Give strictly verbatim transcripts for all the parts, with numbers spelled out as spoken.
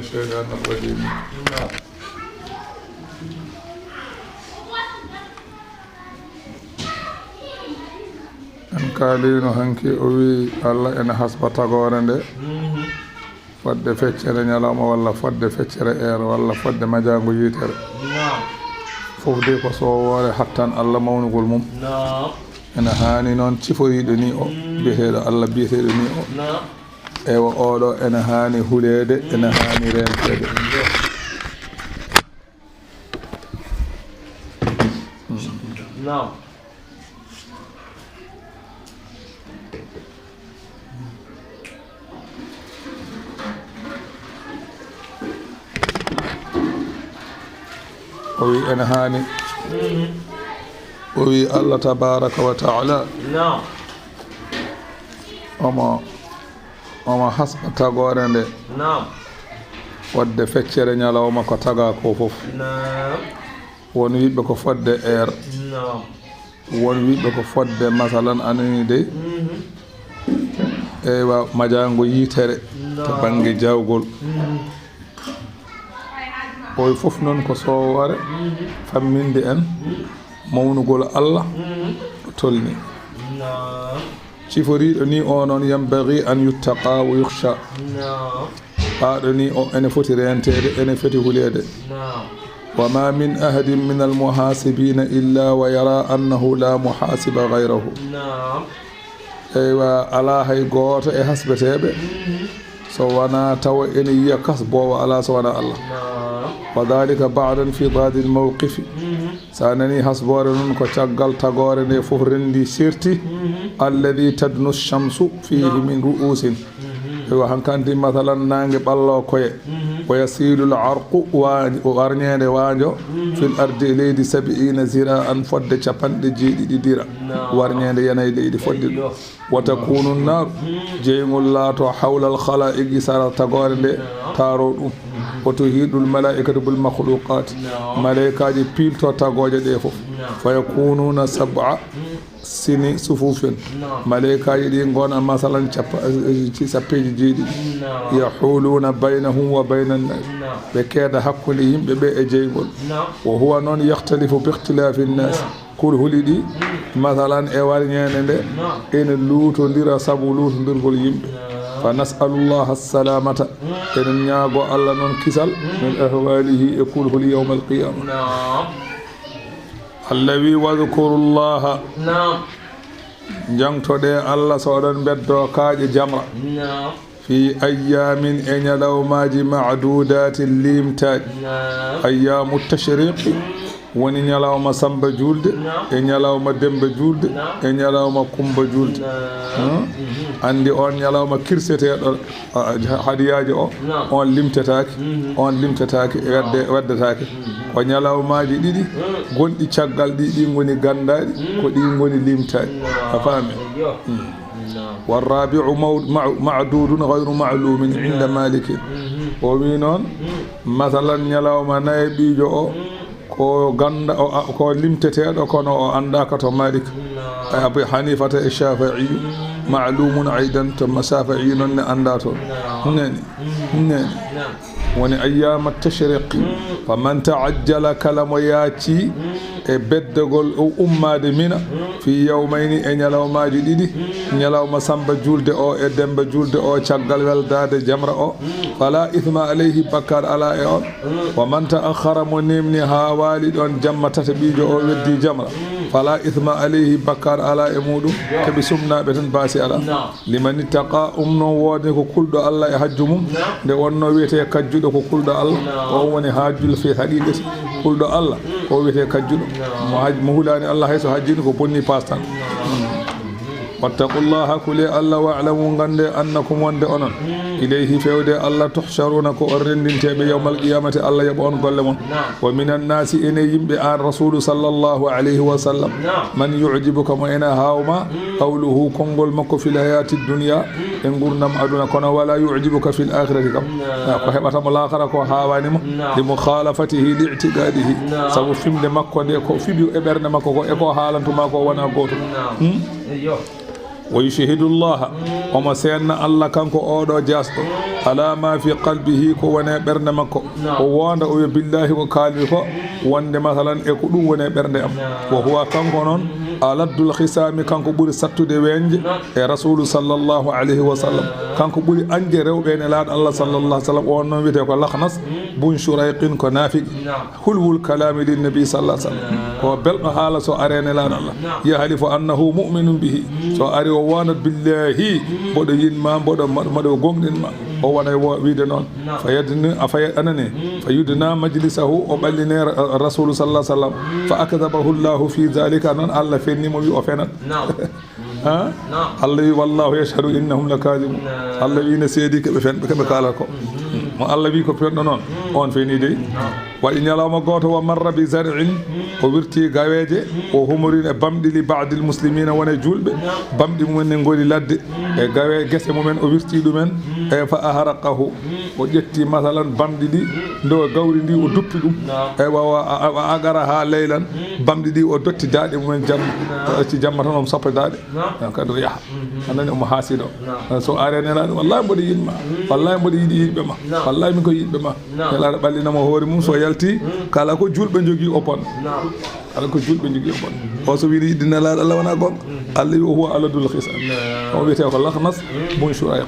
الشيطان الرجيم. نعم. En kaalino hanki, o wi Allah ene hasba tagoore nde, fodde feccere ñalawma, walla fodde feccere eer, walla fodde majaango yitere. Naam. Fof de ko sowoore hattan Allah mawnugol mum. Naam. Ene haani noon ciforiiɗo ni o, biyeteeɗo Allah biyeteeɗo ni o. Naam. Ewa, oɗo ene haani huleede, ene haani renteede. Naam. O wi ene haani. O wi Allah tabaraka wa taala. Naam. Omo, omo hasba tagoore nde. Naam. Fodde feccere ñalawma ko taga ko fof. Naam. Won wiɓe ko fodde eer. Naam. Won wiɓe ko fodde, masalan, anani dey. Mhm. Eywa, majaango yitere to, naam, bannge jawgol. Mhm. Oy fof noon ko sowoore, mhm, famminde en, mhm, mawnugol Allah, mhm, o tolni. Naam. Ciforiiɗo ni o noon, ينبغي أن يتقى ويخشى. Naam. Ɓaaɗo ni o ene foti renteede, ene foti huleede. Naam. وما من أحد من المحاسبين إلا ويرى أنه لا محاسب غيره. Naam. Eywa, alaa hay gooto e hasbeteeɓe, mhm, so wonaa tawa ene yiya kasboowo alaa so wonaa Allah. Naam. وذلك بعد انفضاض الموقف. Mhm. So a nani hasboore noon ko caggal tagoore nde fof renndi serti. Mhm. الذي تدنو الشمس فيه، naam، من رؤوس. Mhm. Eywa, hankanti, masalan, naange ɓallo koye. Mhm. ويسيل العرق, wa-, warñeende waanjo, mhm, في الأرض e leydi, سبعين ذراعا, fodde capanɗe jeeɗiɗi dira. Naam. Warñeende yana e leydi fodde ɗum. Eyyo. وتكون النار, mhm, jeyngol laato, حول الخلائق, sara tagoore nde, naam, taaro ɗum. Mhm. وتحيط الملائكة بالمخلوقات. Naam. Malaykaaji piilto tagooje ɗe fof. Naam. فيكونون سبع, mhm, sini sufufin. Naam. Malaykaaji ɗi ngona, masalan, cappa-, eh, ci-, sappeeji jeeɗiɗi. Naam. يحولون بينهم وبين النار. Naam. Ɓe keeda hakkunde yimɓe ɓe e jeyngol. Naam. وهو noon يختلف باختلاف الناس. Naam. Kulhuli ɗi, mm, masalan, e warñeende nde, naam, ene luutondira sabu luutondirgol yimɓe. Naam. فنسأل الله السلامة. Mm. Eɗen ñaago Allah noon kisal, mm, من أهواله e kulhuli يوم القيامة. Naam. Allah wi, واذكروا الله. Naam. Jaŋtoɗee Allah so oɗon mbeddoo kaaƴe jamra. Naam. في أيام, e ñalawmaaji, معدودات, limtaaɗi. Naam. أيام التشريق, woni ñalawma Samba Juulde, naam, e ñalawma Demba Juulde, naam, e ñalawma Kumba Juulde. Naam. Hmm? Mhm. Anndi on ñalawma kirseteeɗo, a, a, hadiyaaji o, naam, on limtetaake, mhm, on limtetaake, naam, wedde-, weddetaake. Mhm. Ko ñalawmaaji ɗiɗi, hmm, gonɗi caggal ɗi, ɗi ngoni ganndaaɗi, hmm, ko ɗi ngoni limtaaɗi. Naam. A faami? Eyyo. Hmm. Naam. والرابع مو-, مع-, معدود غير معلوم عند, naam, مالك. Mhm. O wi noon, hmm, masalan, ñalawma nayaɓiijo o, hmm, ko gannda-, o, a, ko limteteeɗo, kono o anndaaka to Malik. Naam. E Abu Hanifata e Shafi'i, hmm, معلوم أيضا, to ma-, Shafi'i noon ne annda toon. Naam. Nani? Mhm. Nani? Naam. Woni أيام التشريق. Hmm. فمن تعجل, kala mo yaacci, hmm, e beddagol o ummaade Mina, hmm, في يومين, e ñalawmaaji ɗiɗi, hmm, ñalawma Samba Juulde o e Demba Juulde o, caggal weldaade jamra o, hmm, فلا إثم عليه, bakkaat alaa e on. Hmm. ومن تأخر, mo neemni haa waali ɗoon jamma tataɓiijo o, weddi jamra, hmm, فلا إثم عليه, bakkaat alaa e muuɗum. Yo. Keɓi sumnaaɓe tan, baasi alaa. Naam. لمن اتقى, um noon woodani ko kulɗo Allah e hajju mum. Naam. Nde wonnoo wiyetee kajjuɗo ko kulɗo Allah, naam, ko on woni hajjul fi haqiqati. Kulɗo Allah, mm, ko wiyetee kajjuɗo. Naam. Mo haj-, mo hulaani Allah, hay so hajjini, ko bonni paas tan. Naam. Mm. واتقوا الله, kulee Allah, واعلموا, nganndee, أنكم, wonde onon, mm, إليه, feewde Allah, تحشرون, ko on renndinteeɓe, يوم القيامة, Allah yoɓa on golle mon. Naam. ومن الناس, ene yimɓe, aan Rasuulu صلى الله عليه وسلم, naam, من يعجبك, mo ene haaw ma, mm, قوله, konngol makko, في الحياة الدنيا, mm, e nguurndam aduna, kono ولا يعجبك في الآخرة kam. Naam. Ah, ko heɓata mo laakara ko haawaani mo. Naam. لمخالفته لاعتقاده. Naam. Sabu fimde makko nde ko fiɓi e ɓernde makko ko e ko haalantu ma ko wonaa gootum. Naam. Hmm? Eyyo. ويشهد الله, mm, omo seenna Allah, kanko oɗo jaasɗo. Mm. على ما في قلبه, ko woni e ɓernde makko. O woonda, o wiya, "Billaahi, ko kaalmi ko, wonde masalan e ko ɗum woni e ɓernde am." Wa huwa, kanko noon, aladdul khisaami, kanko ɓuri sattude weñde e Rasuulu sallallahu alayhi wa sallam. Kanko ɓuri añde rewɓe e Nelaaɗo Allah sallallahu alayhi wa sallam. On noon wiyetee ko Lakhnas bun Shurayqin, ko naafiqi. Hulwul kalaami lin nabi sallallahu alayhi wa sallam. Ko belɗo haala so ari e Nelaaɗo Allah. Yahlifu annahu mu'minun bihi. So ari o woondat, "Billaahi, mboɗo yiɗ ma, mboɗo, mboɗo, mboɗo goongɗin ma." O wona e wo-, wiide noon. Fa yadni, a fa yad-, anani. Fa yudna majlisahu, o ɓalline ra-, Rasuulu sallallahu alayhi wa sallam. Fa akdabahu Allahu fi dhalika, noon Allah fenni mo, wi o fenat. Ha? Allah wi, "Wallahu yashhadu innahum lakadibun." Allah wi ne seedi ko ɓe fen-, ko ɓe kaalata ko. Mo Allah wi ko fenɗo noon, on feni dey. Waɗi ñalawma gooto, wa marra bi zar'in, o wirti gaweeje, o humori e bamɗi li ba'dil muslimina, wona e juulɓe, bamɗi mumen ne ngoni ladde, e gawe gese mumen, o wirti ɗumen, e fa ahraqahu, o ƴetti masalan bamɗi ɗi, ndo gawri ndi, o duppi ɗum. E wa, wa, a, a, a agara ha leylan, bamɗi ɗi, o dotti daaɗe mumen jam-, ci jamma tan, o soppa daaɗe. Kadi yaha. Anani omo haasido. So are Nelaaɗo, "Wallahi mboɗo yiɗ ma. Wallahi mboɗo yiɗi yiɗɓe ma. Wallahi min ko yiɗɓe ma." Nelaaɗo ɓallina mo hoore mum, so yalti, kala ko juulɓe jogii o bon. Kala ko juulɓe jogii o bon. O so wiɗi yiɗde Nelaaɗo Allah wona gonga. Allah wi o huwa aladul khisam. O wiyete ko Lakhnas bun Shurayq.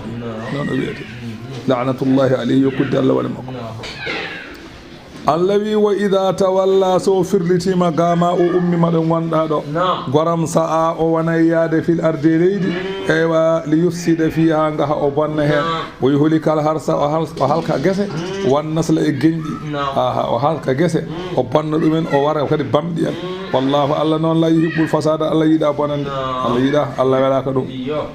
Noon o wiyete. La'natullahi alayhi, yo kudde Allah wone makko. Allah wi, "Wa idha tawalla," so firlitiima ga ma, o ummi ma ɗo ngonɗa ɗo. Goram sa'a, o wona yaade fil ardi e leydi. Eywa, li yufsida fiha, ngaha o bonna heen. Wa yuhlikal harsa, o hal-, o halka gese. Wan nasla e genɗi. Aha, o halka gese. O bonna ɗumen, o wara kadi bamɗi en. Wallahu, Allah noon, la yuhibbul fasada, Allah yiɗa bonande. Allah yiɗa, Allah welaka ɗum.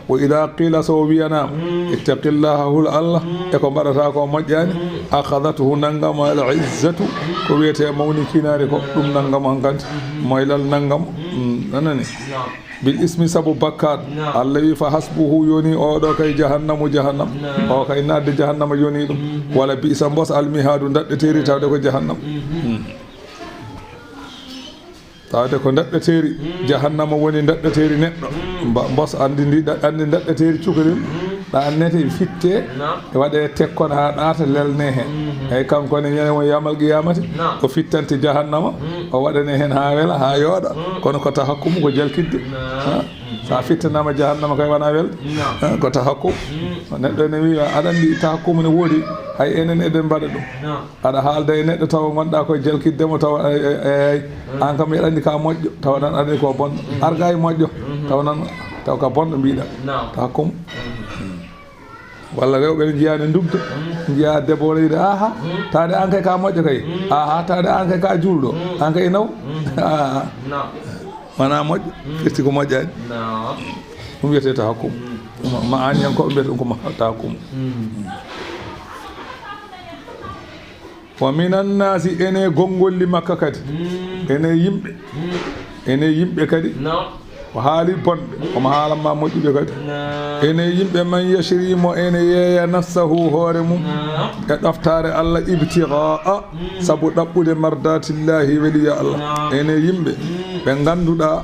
Wa idha qila, so wiyanaama, "Ittaqillaha, hul Allah, e ko mbaɗata ko moƴƴani," akhadathu, nanngam al izzatu, ko wiyete mawnikinaare ko, ɗum nanngam hankadi, moylal nanngam, mm, nanani. Bil ismi, sabu bakkaat. Allah wi, "Fa hasbuhu," yoni oɗo kay jahannamu, jahannam. O kay naatde jahannama yoni ɗum. Wala bi'sa, mbos, al mihadu, daɗɗeteeri tawde ko jahannam. Mm. Tawde ko daɗɗeteeri, jahannama woni daɗɗeteeri neɗɗo. Mba-, mbos anndi ndi, da-, anndi daɗɗeteeri cukalel. Ɗa annete fitte, e waɗe tekkon haa ɗaata lelne heen. Eyi, kanko ne ñande mo yawmal qiyamati, o fittante jahannama, o waɗane heen haa wela, haa yooɗa. Kono ko tahakkumu, ko jalkidde. Ha? Sa fittanaama jahannama kay wona welde. Ha? Ko tahakkumu. Neɗɗo ene wiya, aɗa anndi tahakkumu ne woodi, hay enen eɗen mbaɗa ɗum. Aɗa haalda e neɗɗo tawa ngonɗa koye jalkidde mo, tawa, ay, ay, ay, ay, an kam, miɗa anndi ka moƴƴo, tawa nan aɗa ko bonɗo. Arga e moƴƴo, tawa nan, tawa ka bonɗo mbiɗa. Tahakkumu. Walla rewɓe ne njiya ne ndugda, njiya debbo o ne wiya, "Aha, tawde an kay ka moƴƴo kay. Aha, tawde an kay ka juulɗo. An kay naw." Aha. Wona moƴƴo, firti ko moƴƴani. Ɗum wiyete tahakkumu. Ma, ma an yan ko mbiyata ɗum ko ma tahakkumu. Wa minan nasi, ene gonngolli makka kadi. Ene yimɓe. Ene yimɓe kadi. Ko haali bonɓe, omo haalan ma moƴƴuɓe kadi. Ene yimɓe, man yashri, mo ene yeeya nafsahu, hoore mum, e ɗoftaare Allah, ibtigaa, sabu ɗaɓɓude mardatillahi, weliya Allah. Ene yimɓe ɓe ngannduɗaa,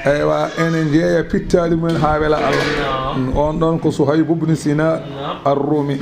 eywa, ene njeeya pittaali mumen haa wela Allah. On ɗon ko Suhaybu bni Sina Ar-Rumi.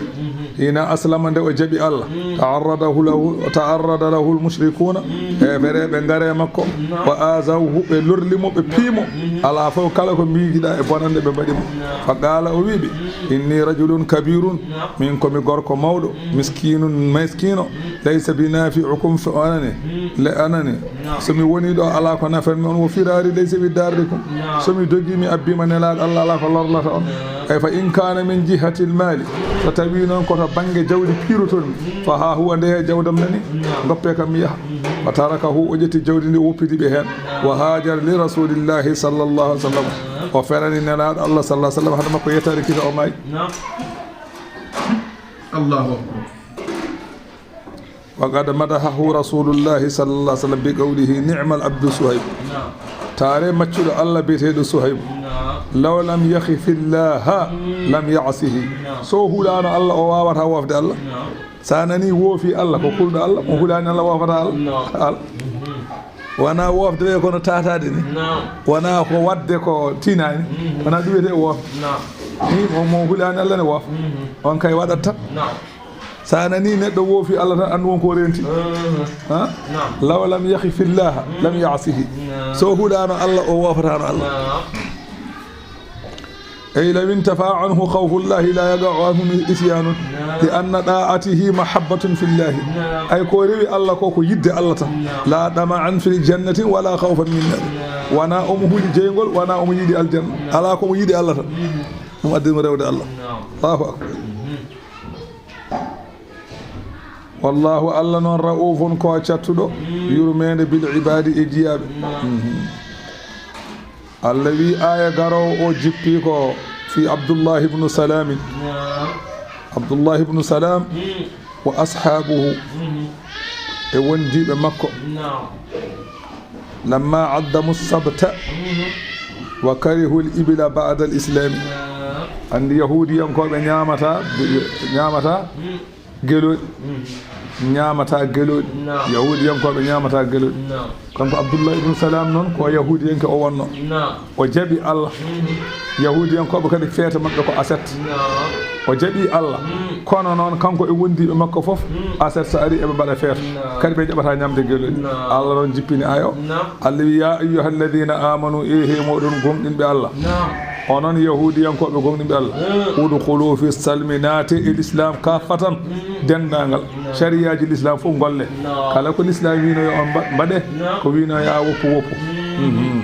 Hina aslama, nde o jaɓi Allah, ta'arradahu lahu, ta'arrada lahu al-mushrikuna, heefereɓe ngare makko, wa azawhu, ɓe lorli mo, ɓe pii mo, ala fof kala ko mbiijiɗa e bonande ɓe mbaɗi mo. Fa qala, o wiɓe, inni rajulun kabirun, min komi gorko mawɗo, miskinun, miskino, laysa bi nafi'ukum, fe-, anani, le anani, so mi woni ɗo, ala ko nafan mi on, wo firari laysa bi darikum, so mi dogi mi abbi ma Nelaɗo Allah, ala ko lorlata on. Ay fa in kana min jihatil mali, so tawi noon ko to bannge jawdi piiroton mi, fa ha huwa, nde jawdam nani, doppe kam mi yaha. Fa tarakahu, o ƴetti jawdi ndi, o woppidi ɓe heen. Wa hajara li rasulillahi sallallahu alaihi wasallam, o ferani Nelaɗo Allah sallallahu alaihi wasallam, hade makko yettaade kisa o maayi. Allahu akbar. Wa qad madahahu rasulullahi sallallahu alaihi wasallam bi qawlihi, "Ni'mal abdu Suhayb." Taare maccuɗo Allah biyeteeɗo Suhayb. "Law lam yakhifi llaha lam ya'sihi." So hulaano Allah, o waawata woofde Allah. Sa nani woofi Allah, ko kulɗo Allah, mo hulaani Allah woofata Allah. Al-, wona woofde ɓe kono tataade ni. Wona ko waɗde ko tinaani. Wona ɗum wiyetee woofde. Ni mo, mo hulaani Allah ne woofa. On kay waɗat tan. Naam. So a nanii neɗɗo woofi Allah tan, anndu won ko renti. Ha? Naam. Law lam yakhafi llaha lam ya'sihi. Naam. So hulaano Allah, o woofataano Allah. Naam. Ay law intafa anhu khawfu llahi la yaqa'u anhu isyanun. Naam. Li anna da'atihi mahabbatun fi llahi. Naam. Ay ko rewi Allah ko, ko yidde Allah tan. Naam. La dama'an fi jannatin wala khawfan min nar. Naam. Wona omo huli jeyngol, wona omo yiɗi aljanna. Naam. Alaa ko omo yiɗi Allah tan. Ɗum addi mo rewde Allah. Naam. Allahu akbar. Wallahu, Allah noon, ra'ufun ko cattuɗo, yurmeende, bil ibaadi, e jiyaaɓe. Naam. Mhm. Allah wi, aaya garoowo o jippi ko fi Abdullah ibnu Salamin. Naam. Abdullah ibnu Salam wa ashaabuhu, e wondiiɓe makko. Naam. Lamma addamu sabta wa karihu al-ibila ba'da al-islami. Naam. Anndi yahuudiyankooɓe ñaamata, ñaamata gelooɗi. Ñaamata gelooɗi. Naam. Yahuudiyankooɓe ñaamata gelooɗi. Naam. Kanko Abdullah ibn Salam noon, ko yahuudiyanke o wonno. Naam. O jaɓi Allah. Yahuudiyankooɓe kadi feete maɓɓe ko aset. Naam. O jaɓi Allah. Kono noon, kanko e wondiiɓe makko fof, aset so ari, eɓe mbaɗa feeto. Naam. Kadi ɓe jaɓata ñamde gelooɗi. Naam. Allah noon jippini aaya o. Naam. Allah wi, ya ayyuha alladhina amanu, e he moɗon gomɗinɓe Allah. Naam. Onon yahuudiyankooɓe gomɗinɓe Allah. Udkhulu fi salmi, naate e l'islam kaffatan, denndaangal. Naam. Sariyaaji l'islam fof ngolle. Naam. Kala ko l'islam wino yo on mba-, mbaɗe, naam, ko wino ya woppu woppu. Mhm.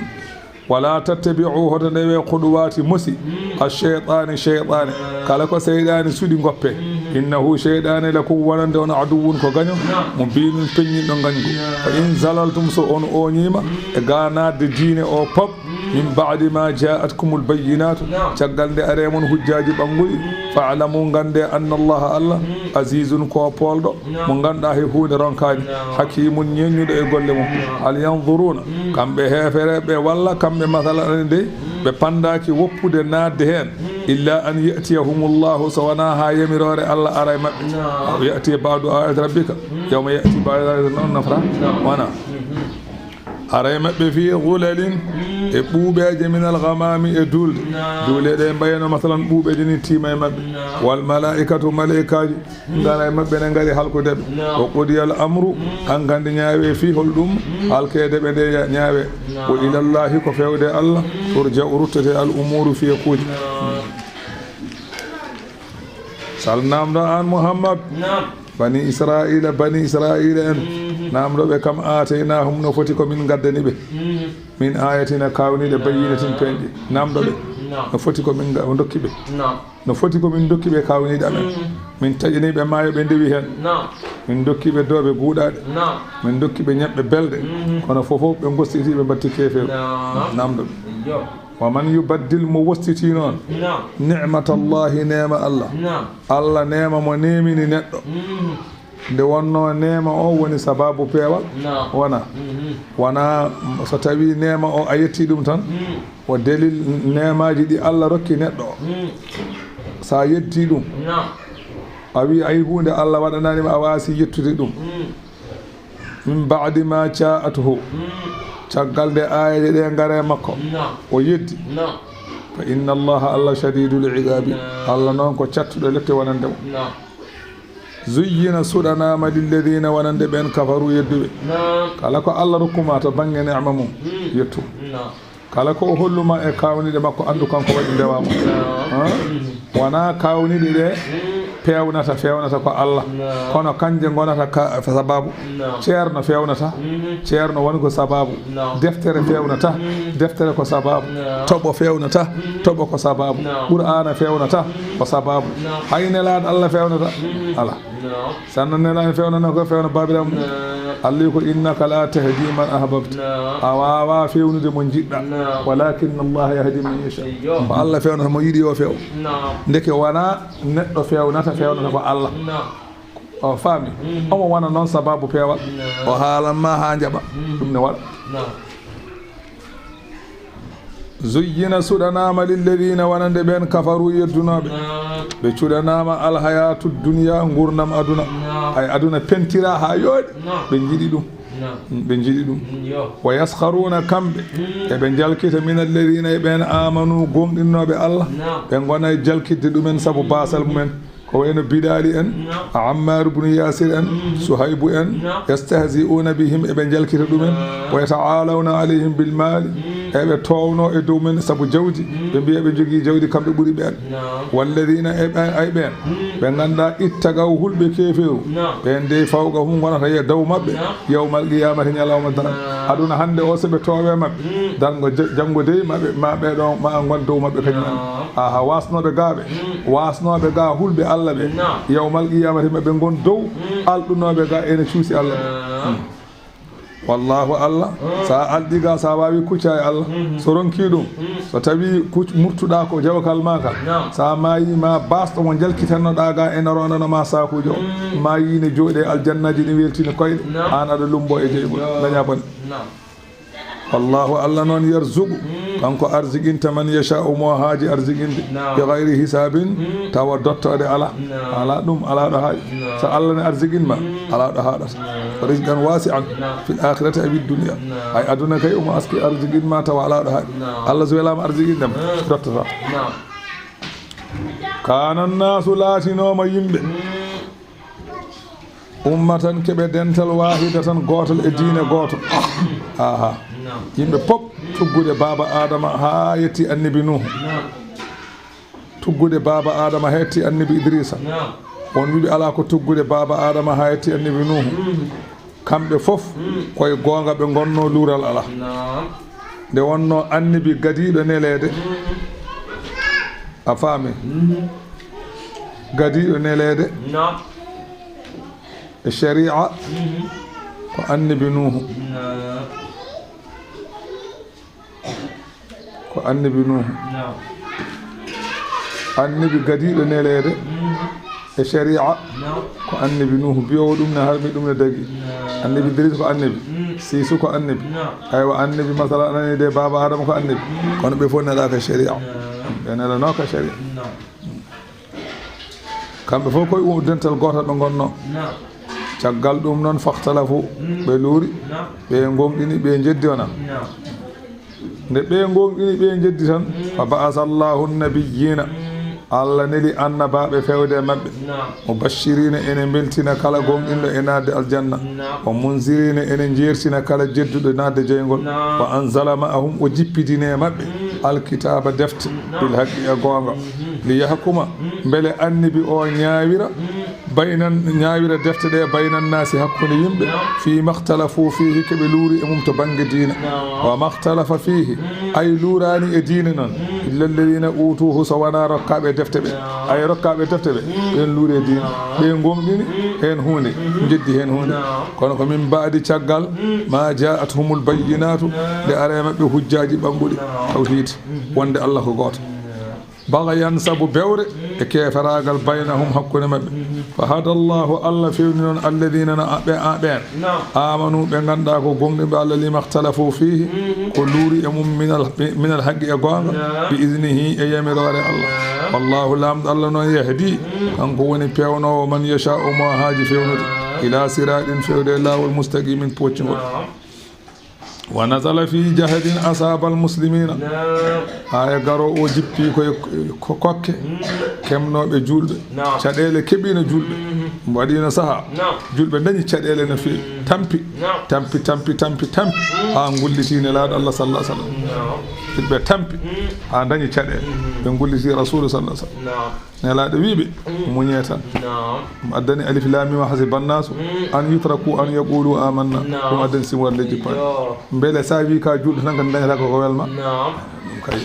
Wala tattabi'u, hoto ndewe, khutuwati, mosi, ash-shaytani, shaytani. Kala ko seyɗaani suɗi, ngoppe. Innahu, seyɗaani, lakum, wonande on, aduwwun, ko gaño, mubinun, peññinɗo ngañgu. Fa in zalaltum, so on ooñiima e ga naatde diine o pop, min ba'di ma ja'atkumul bayyinatu, caggal nde are mon hujjaaji ɓannguɗi, fa'lamu, nganndee, anna Allaha, Allah, azizun, ko poolɗo, mo ngannduɗaa hay huunde ronkaani, hakimun, ñeeññuɗo e golle mum. Hal yanzuruna, kamɓe heefereɓe, walla kamɓe, masalan, ene dey, ɓe panndaaki woppude naatde heen, illa an ya'tiyahumullahu, so wonaa haa yamiroore Allah ara e maɓɓe. Aw ya'tiya ba'du ayati rabbika, yawma ya'ti ba'du ayati rabbika, on nafra wona. Ara e maɓɓe fi zulalin, e ɓuuɓeeje, minal ghamami, e duulde. Duule ɗe mbayno, masalan, ɓuuɓeeje ni tiima e maɓɓe. Wal malaikatu, malaikaaji, ngara e maɓɓe, ne ngari halkude ɓe. Wa qudiyal amru, hankadi ñaawe fi holɗum halkeede ɓe nde ya-, ñaawe. Wa ilallahi, ko fewde Allah, turja'u, ruttete, al umuru, fiyekuuji. Sal namdo an Muhammad. Naam. Bani Israila, bani Israila en, namdo ɓe kam, ataynahum, no foti ko min ngaddani ɓe, min ayatina, kawniɗe, bayyinatin, peeñɗe. Namdo ɓe, no foti ko min nga-, dokki ɓe. Naam. No foti ko min dokki ɓe kawniɗe amen. Min taƴani ɓe maayo, ɓe ndewi heen. Naam. Min dokki ɓe dooɓe guuɗaaɗe. Naam. Min dokki ɓe ñebbe belɗe. Kono fofof ɓe ngostiti, ɓe mbatti keefeeru. Naam. Namdo ɓe. Yo. Wa man yubaddil, mo wostiti noon, naam, ni'matallahi, neema Allah. Naam. Allah neema mo neemini neɗɗo. Nde wonno neema o woni sababu peewal? Naam. Wona. Wona so tawi neema o a yetti ɗum tan, o dalil neemaaji ɗi Allah rokki neɗɗo o. So a yetti ɗum, naam, a wi ay huunde Allah waɗanani ma, a waasi yettude ɗum. Min ba'di ma ja'athu, caggal nde aayeeje ɗe ngara e makko, naam, o yeddi. Naam. Fa inna Allaha, Allah, shadidul iqabi, naam, Allah noon ko cattuɗo lette wonande mo. Naam. Zuyyina, suɗanaama, lilladina, wonande ɓeen, kafaru, yedduɓe. Naam. Kala ko Allah rokkuma to bannge neema mum, yettu. Naam. Kala ko o holluma e kawniɗe makko, anndu kanko waɗi ndewa mo. Naam. Ha? Wona kawniɗe ɗe peewnata, feewnata ko Allah. Naam. Kono kanje ngonata ka sababu. Naam. Ceerno feewnata. Ceerno woni ko sababu. Naam. Deftere feewnata. Deftere ko sababu. Naam. Toɓo feewnata. Toɓo ko sababu. Naam. Qur'aana feewnata ko sababu. Naam. Hay Nelaaɗo Allah feewnata. Ala. Naam. Sanna Nelaaɗo feewnana ko feewna baabiraaɗo mum. Naam. Allah ko, innaka la tahdi man ahbabta. Naam. A waawaa feewnude mo njiɗɗa. Naam. Walakinna Allaha yahdi man yasha. Eyyo. Ko Allah feewnata mo yiɗi o feew. Naam. Ndeke wona neɗɗo feewnata, feewnata ko Allah. Naam. O faami. Omo wona noon sababu peewal. Naam. O haalan ma haa njaɓa. Ɗum ne waɗa. Naam. Zuyyina, suɗanaama, lilladina, wonande ɓeen, kafaru, yeddunooɓe. Naam. Ɓe cuɗanaama alhayatu dunya, nguurndam aduna. Naam. Ay aduna pentira haa yooɗi. Naam. Ɓe njiɗi ɗum. Ɓe njiɗi ɗum. Wa yaskharuuna, kamɓe, eɓe njalkita, min alladhiina, e ɓeen, aamanu, gooŋɗinnooɓe Allah, ɓe ngona e jalkitde ɗumen sabu baasal mumen. Ko wayno Bilaali en, Ammaar ibnu Yaasir en, Suhaybu en, yastahzi'uuna bihim, eɓe njalkita ɗumen, wa yata'aalawna alayhim bil maali, eɓe toownoo e dow men sabu jawdi, ɓe mbiya ɓe njogii jawdi, kamɓe ɓuri ɓeen. Walladhiina, e ɓe, ay ɓeen, ɓe ngannduɗaa, ittagaw, hulɓe keefeeru, ɓeen dey fawqahum ngonata e dow maɓɓe, yawmal qiyaamati, ñalawma darnga. Aduna hannde o, so ɓe toowe maɓɓe, darngo ja-, janngo dey maɓɓe, ma ɓe ɗo, ma ngon dow maɓɓe kañum en. Aha, waasnooɓe gaaɓe, waasnooɓe gaa hulɓe Allah ɓe, yawmal qiyaamati maɓɓe ngon dow alɗunooɓe gaa ene cuusi Allah ɓe. Wallaahu Allah, so a alɗii gaa, so a waawii kucca e Allah, so ronkii ɗum, so tawii kuc-, murtuɗaa ko jawkal maa kal, so a maayii, ma baasɗo mo njalkitannoɗaa gaa ene rondano ma saakuuji o, maayii ne jooɗi e aljannaaji, ne weeltini koyɗe, aan aɗa lumboo e jeyngol, dañaa bone. Wallaahu Allah noon, yarzuqu, kanko arzikinta, man yashaa'u, mo haaji arzikin'de, bi ghayri hisaabin, tawa dottoode alaa. Alaa ɗum, alaa ɗo haaɗi. So Allah ne arzikin ma, alaa ɗo haaɗata. Rizqan waasi'an fil aakhirati aw fid dunya. Hay aduna kay omo aski arzikin ma tawa alaa ɗo haaɗi. Allah so welaama arzikin ɗam, dottata. Kaana nnaasu, laatinooma yimɓe, ummatan, keɓe dental, waahidatan, gootal e diine gooto. Aha. Yimɓe pop tuggude baaba Aadama haa yetti annabi Nuuhu. Tuggude baaba Aadama hetti annabi Idrisa. Won wiɓe alaa ko tuggude baaba Aadama haa yetti annabi Nuuhu. Kamɓe fof koye goonga ɓe ngonnoo, luural alaa. Nde wonnoo annabi gadiiɗo neleede. A faami? Gadiiɗo neleede e shari'a ko annabi Nuuhu. Ko annabi Nuuhu. Annabi gadiiɗo neleede e shari'a ko annabi Nuuhu, biyowo ɗum ne harmi, ɗum ne dagi. Annabi Idris ko annabi, Siisu ko annabi. Aywa, annabi masala anani de, baaba Adama ko annabi. Kono ɓe fof nelaaka shari'a. Ɓe nelanoka shari'a. Kamɓe fof koye u-, dental gootal ɓe ngonnoo. Caggal ɗum noon, fahtalafu, ɓe luuri, ɓe ngoongɗini, ɓe njeddi wona. Nde ɓe ngoongɗini, ɓe njeddi tan, fa ba'asa Allahu nabiyyiina, Allah neli annabaaɓe feewde e maɓɓe. Mubashshiriina, ene mbeltina kala goongɗinɗo e naatde aljanna. Wa munziriina, ene njeertina kala jedduɗo naatde jeyngol. Wa anzala ma'ahum, o jippidini e maɓɓe, alkitaaba, defte, bil haqqi, e goonga. Li yahkuma, mbele annabi o ñaawira, baynan, ñaawira defte ɗe, baynan naasi, hakkunde yimɓe, fii makhtalafuu fiihi, ko ɓe luuri e mum to bannge diine. Wa makhtalafa fiihi, ay luuraani e diine noon, illa alladhiina uutuuhu, so wonaa rokkaaɓe defte ɓe. Ay rokkaaɓe defte ɓe, ɓeen luuri e diine. Ɓe ngoongɗini heen huunde, njeddi heen huunde. Kono ko min ba'di, caggal, maa jaa'athumul bayyinaatu, nde ari e maɓɓe hujjaaji ɓannguɗi, tawhiid, wonde Allah ko gooto. Bagayan, sabu bewre e keeferaagal, baynahum, hakkunde maɓɓe. Fa hada Allahu, Allah fewni noon, alladhiina, na ɓe, a ɓeen, aamanu, ɓe ngannduɗaa ko goongɗinɓe Allah, lima ikhtalafuu fiihi, ko luuri e mum, minal, minal haqqi, e goonga, bi iznihi, e yamiroore Allah. Wallaahu, Laamɗo Allah noon, yahdi, kanko woni peewnoowo, man yashaa'u, mo haaji fewnude, ilaa siraatin, fewde e laawol, mustaqiimin, pooccingol. Wa nazala fii jahdin asaabal muslimiina. Aaya garoowo o jippii ko e ko-, kokke kemnooɓe juulɓe. Caɗeele keɓiino juulɓe. Waɗiino sahaa. Juulɓe ndañi caɗeele no feewi. Tampi. Tampi, tampi, tampi, tampi. Haa ngullitii Nelaaɗo Allah, sallallaahu alayhi wa sallam. Juulɓe tampi haa ndañi caɗeele. Ɓe ngullitii Rasuulu, sallallaahu alayhi wa sallam. Nelaaɗo wii ɓe, muñee tan. Ɗum addani alif laam miim, hasiba nnaasu an yutraku an yaqulu amanna. Ɗum addani siwal leydi paaɗi. Mbele so a wii ka juulɗo tan, kadi dañata ko ko welma? Ɗum kay,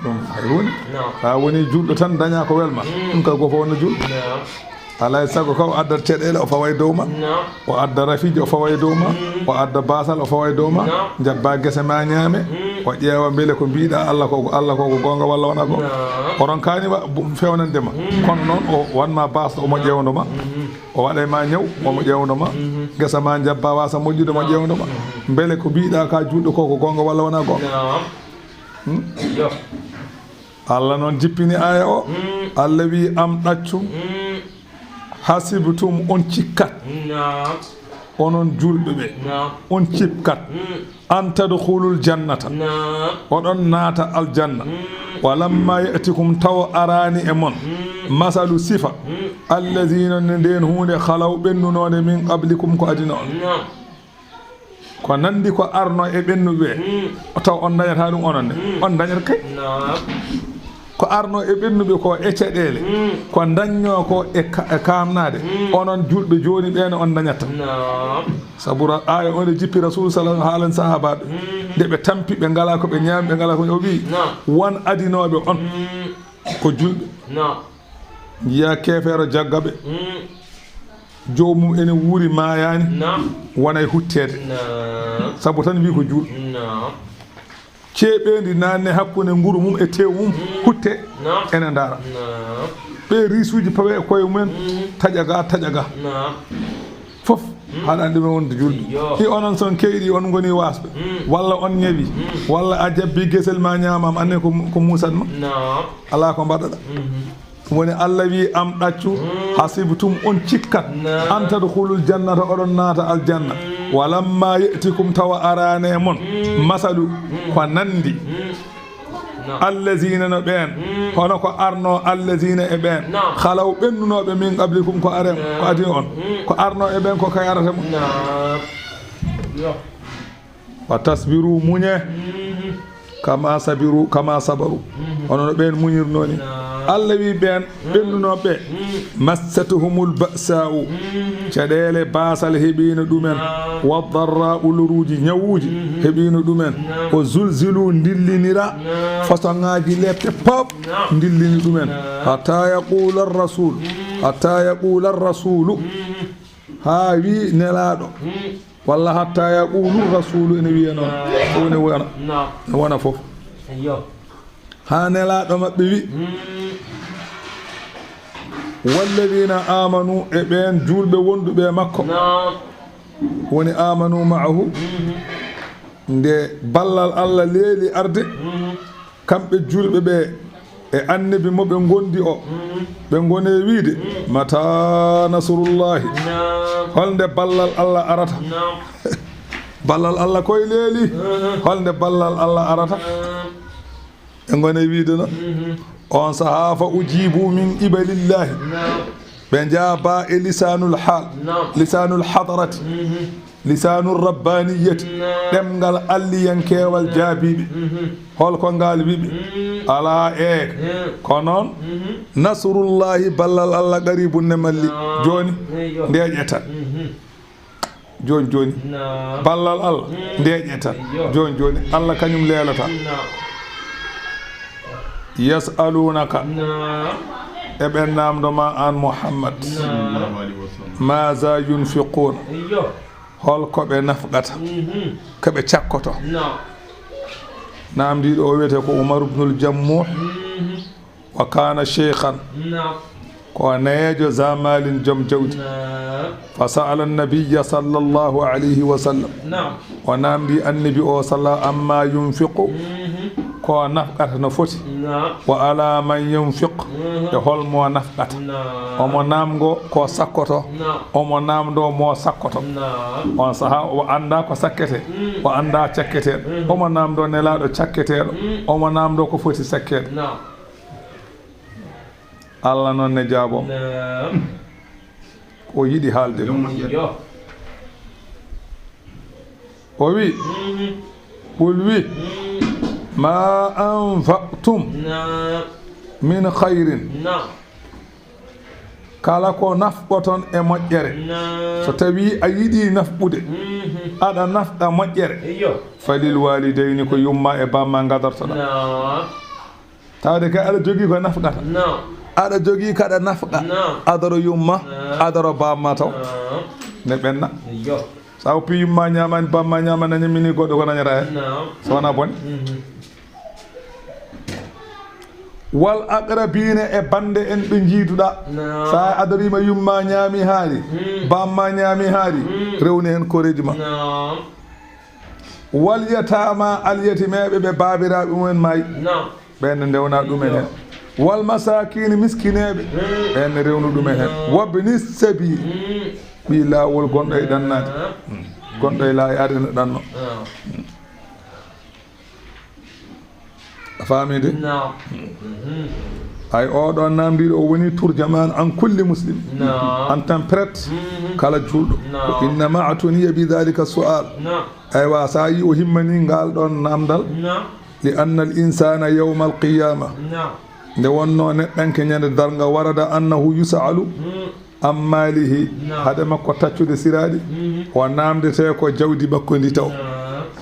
ɗum kay huunde. So a woni juulɗo tan, daña ko welma. Ɗum kay, gooto fof wonno juulɗo. Alaa e sago kam o addat caɗeele, o fawa e dow ma. O adda rafiiji, o fawa e dow ma. O adda baasal, o fawa e dow ma. Njabbaa gese ma ñaame. O ƴeewa mbele ko mbiiɗaa Allah ko, Allah ko ko goonga walla wonaa goonga. O ronkaani wa-, bu-, feewnande ma. Kono noon o wan ma baasɗo, omo ƴeewndo ma. O waɗa e ma ñaw, omo ƴeewndo ma. Gesa ma njabbaa waasa moƴƴude, omo ƴeewndo ma. Mbele ko mbiiɗaa ka juulɗo ko ko goonga walla wonaa goonga. Hmm? Allah noon jippini aaya o. Allah wii, am ɗaccum. Hasibtum, on cikkat. Naam. Onon julɓe ɓe, naam, on cikkat, mm, an tadkhulul jannata, naam, oɗon naata aljanna, mm, wa lamma ya'tikum, tawa araani e mon, mm, masalu, sifa, mm, alladhina, ne ndeen huunde, khalaw, ɓennunoonde, min qablikum, ko adino on. Naam. Ko nanndi ko arno e ɓennuɓe ɓe, mm, taw on dañata ɗum onon ne? Mm. On dañata kay. Naam. Ko arno e ɓennuɓe ko e caɗeele, mm, ko dañño ko e ka-, e kaamnaade, mm, onon julɓe jooni ɓe ne on dañata. Naam. Sabu ra-, aaya on e jippi Rasuulu sallallahu alaihi wasallam haalan sahaabaaɓe. Mm. Nde ɓe tampi, ɓe ngalaa ko ɓe ñaami, ɓe ngalaa ko ɓe, o wi, naam, won adinooɓe on, mm, ko julɓe. Naam. Njiya keefeero jagga ɓe. Mm. Joomum ene wuuri, maayaani. Naam. Wona e hutteede. Naam. Sabu tan wi ko julɗo. Naam. Ceeɓeendi naanne hakkunde nguru mum e teewu mum, mm, hutte, naam, ene ndaara. Naam. Ɓe riisuuji pawe e koye mumen, mm, taƴa ga, taƴa ga. Naam. Fof, mm, haɗa anndi ɓe wonde julɓe. Yo. I onon son keyɗi, on ngoni waasɓe. Mm. Walla on ñawi. Mm. Walla a jabbi gesel ma ñaamam, anne ko, ko muusat ma. Naam. Alaa ko mbaɗaɗa. Mhm. Ɗum woni Allah wi, am ɗaccu, mm, hasibtum, on cikkat, naam, an tadkhulul jannata, oɗon naata aljanna. Mm. Wa lamma ya'tikum, tawa araane e mon, mm, masalu, mm, ko nanndi. Mm. Naam. Allazina no ɓeen, mm, hono ko arno allazina e ɓeen. Naam. Khalaw ɓennunooɓe min qablikum ko are, naam, ko adi on. Mm. Ko arno e ɓeen ko kay arata mo. Naam. Yo. Wa tasbiru, muñe. Mhm. Kama sabiru, kama sabaru. Mhm. Hono no ɓeen muñirnoo ni. Naam. Allah wi ɓeen, mm, ɓennunooɓe ɓe. Mm. Massatuhumul ba'sa'u. Mm. Caɗeele baasal heɓiino ɗumen. Naam. Wa darra'u, loruuji, ñawuuji, mhm, heɓiino ɗumen. Naam. O zulzilu, ndillinira. Naam. Façon ŋaaji lepte pop, naam, ndillini ɗumen. Naam. Hatta yaqula ar-rasul. Mm. Hatta yaqula ar-rasulu. Mm. Haa wi Nelaaɗo. Mm. Walla hatta yaqulu rasulu ene wiya noon. Naam. Ɗum ne wona. Naam. Ne wona fof. Eyyo. Haa Nelaaɗo maɓɓe wi. Mm. Walladina amanu, e ɓeen julɓe wonduɓe e makko. Naam. Woni amanu ma'ahu. Mhm. Nde ballal Allah leeli arde. Mhm. Kamɓe julɓe ɓe e annabi mo ɓe ngondi o, mm, ɓe ngone wiide, mm, mata nasrullahi? Naam. Holnde ballal Allah arata? Naam. Ballal Allah koye leeli. Mhm. Holnde ballal Allah arata? Naam. Ɓe ngone wiide noon. Mhm. On sahaa fa ujibu min qibalillahi. Naam. Ɓe njaaba e lisanul hal, naam, lisanul hadarati, mhm, lisanul rabbaniyati, naam, ɗemngal alliyankeewal, naam, jaabiiɓe. Mhm. Hol ko ngal wiɓe? Mhm. Alaa e, mhm, ko noon, mhm, nasrullahi, ballal Allah, qaribun ne malli. Naam. Jooni, eyyo, ndeeƴe tan. Mhm. Jooni, jooni. Naam. Ballal Allah, mm, ndeeƴe tan. Eyyo. Jooni, jooni. Allah kañum leelata. Naam. Yas'alunaka. Naam. Eɓe naamndo ma aan Muhammad. Naam. Maza yunfiquna. Eyyo. Hol ko ɓe nafqata? Mhm. Ko ɓe cakkoto? Naam. Naamndiiɗo o wiyetee ko Umar ibnul Jammuh. Mhm. Wa kana sheikhan. Naam. Ko neejo zamalin joom jawdi. Naam. Fa sa'ala an-nabiyya sallallahu alayhi wa sallam. Naam. O naamndi annabi o sala amma yunfiqu. Mhm. Ko nafqata no foti. Naam. Wa ala man yunfiq. Mhm. E hol mo nafqata. Naam. Omo naamngo ko sakkoto. Naam. Omo naamndo mo sakkoto. Naam. On saha o annda ko sakkete. Mm. O annda cakkete. Mhm. Omo naamndo Nelaaɗo cakketeeɗo. Mm. Omo naamndo ko foti sakkeede. Naam. Allah noon ne jaaboo. Naam. Ko yiɗi haalde ɗum. Yo. O wi, mhm, qul wi, mhm, ma anfaqtum, naam, min khayrin. Naam. Kala ko nafqoton e moƴƴere. Naam. So tawi a yiɗi nafqude, mhm, aɗa nafqa moƴƴere. Iyo. Falil walidayni, ko yumma e bamma ngadortoɗa. Naam. Tawde kay aɗa jogii ko nafqata. Naam. Aɗa jogii kaɗa nafqa. Naam. Adoro yumma, naam, adoro bamma taw. Naam. Ne ɓenna. Iyo. Sa woppi yumma ñaamani, bamma ñaamani, a ñammini goɗɗo ko dañata hen. Naam. So wona bone. Mhm. Wal aqrabina, e bande en ɓe njiiduɗa. Naam. Sa adorima yumma ñaami haari, hmm, bamma ñaami haari, hmm, rewni hen koreeji ma. Naam. Wal yatama, alyatimeɓe ɓe baabiraɓe mumen maayi. Naam. Ɓen ne ndewna ɗumen hen. Wal masakini, miskineɓe. Hmm. Ɓen ne rewnu ɗumen hen. Naam. Wabni sabil. Hmm. Ɓii laawol gonɗo e ɗannaade. Gonɗo e laayaade no ɗanno. A faami de? Ay, oɗo namdiɗo o woni turjaman an kulli muslim. An tan prête kala julɗo. Ko innama atuniya bi dhalika su'al. Aywa, sa yi o himmani ngal ɗon namdal. Li anna al insana yawma al qiyama. Nde wonno neɗɗanke ñande darga warada annahu yus'alu an malihi, hade makko taccude siraɗi, o namdete ko jawdi makko ndi taw.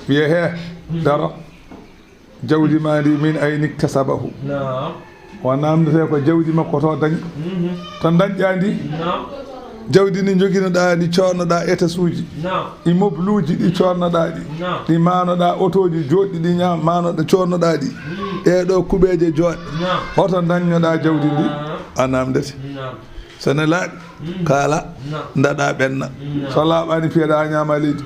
Wiye he, daro, jawdi ma ndi min ayni iktasabahu. O namdete ko jawdi makko to dañi. To dañƴa ndi, jawdi ndi joginoɗa ndi coodnoɗa étasuji, immeuble uji ɗi coodnoɗa ɗi, ɗi manoɗa, otoji joɗɗi ɗi ña-, manoɗa, coodnoɗa ɗi, ɗeɗo kuɓeje joɗɗe, hoto dañnoɗa jawdi ndi, a namdete. So ne laaɓi, kaala, ndaɗa ɓenna. So laaɓani, piyeɗa, a ñaama leydi.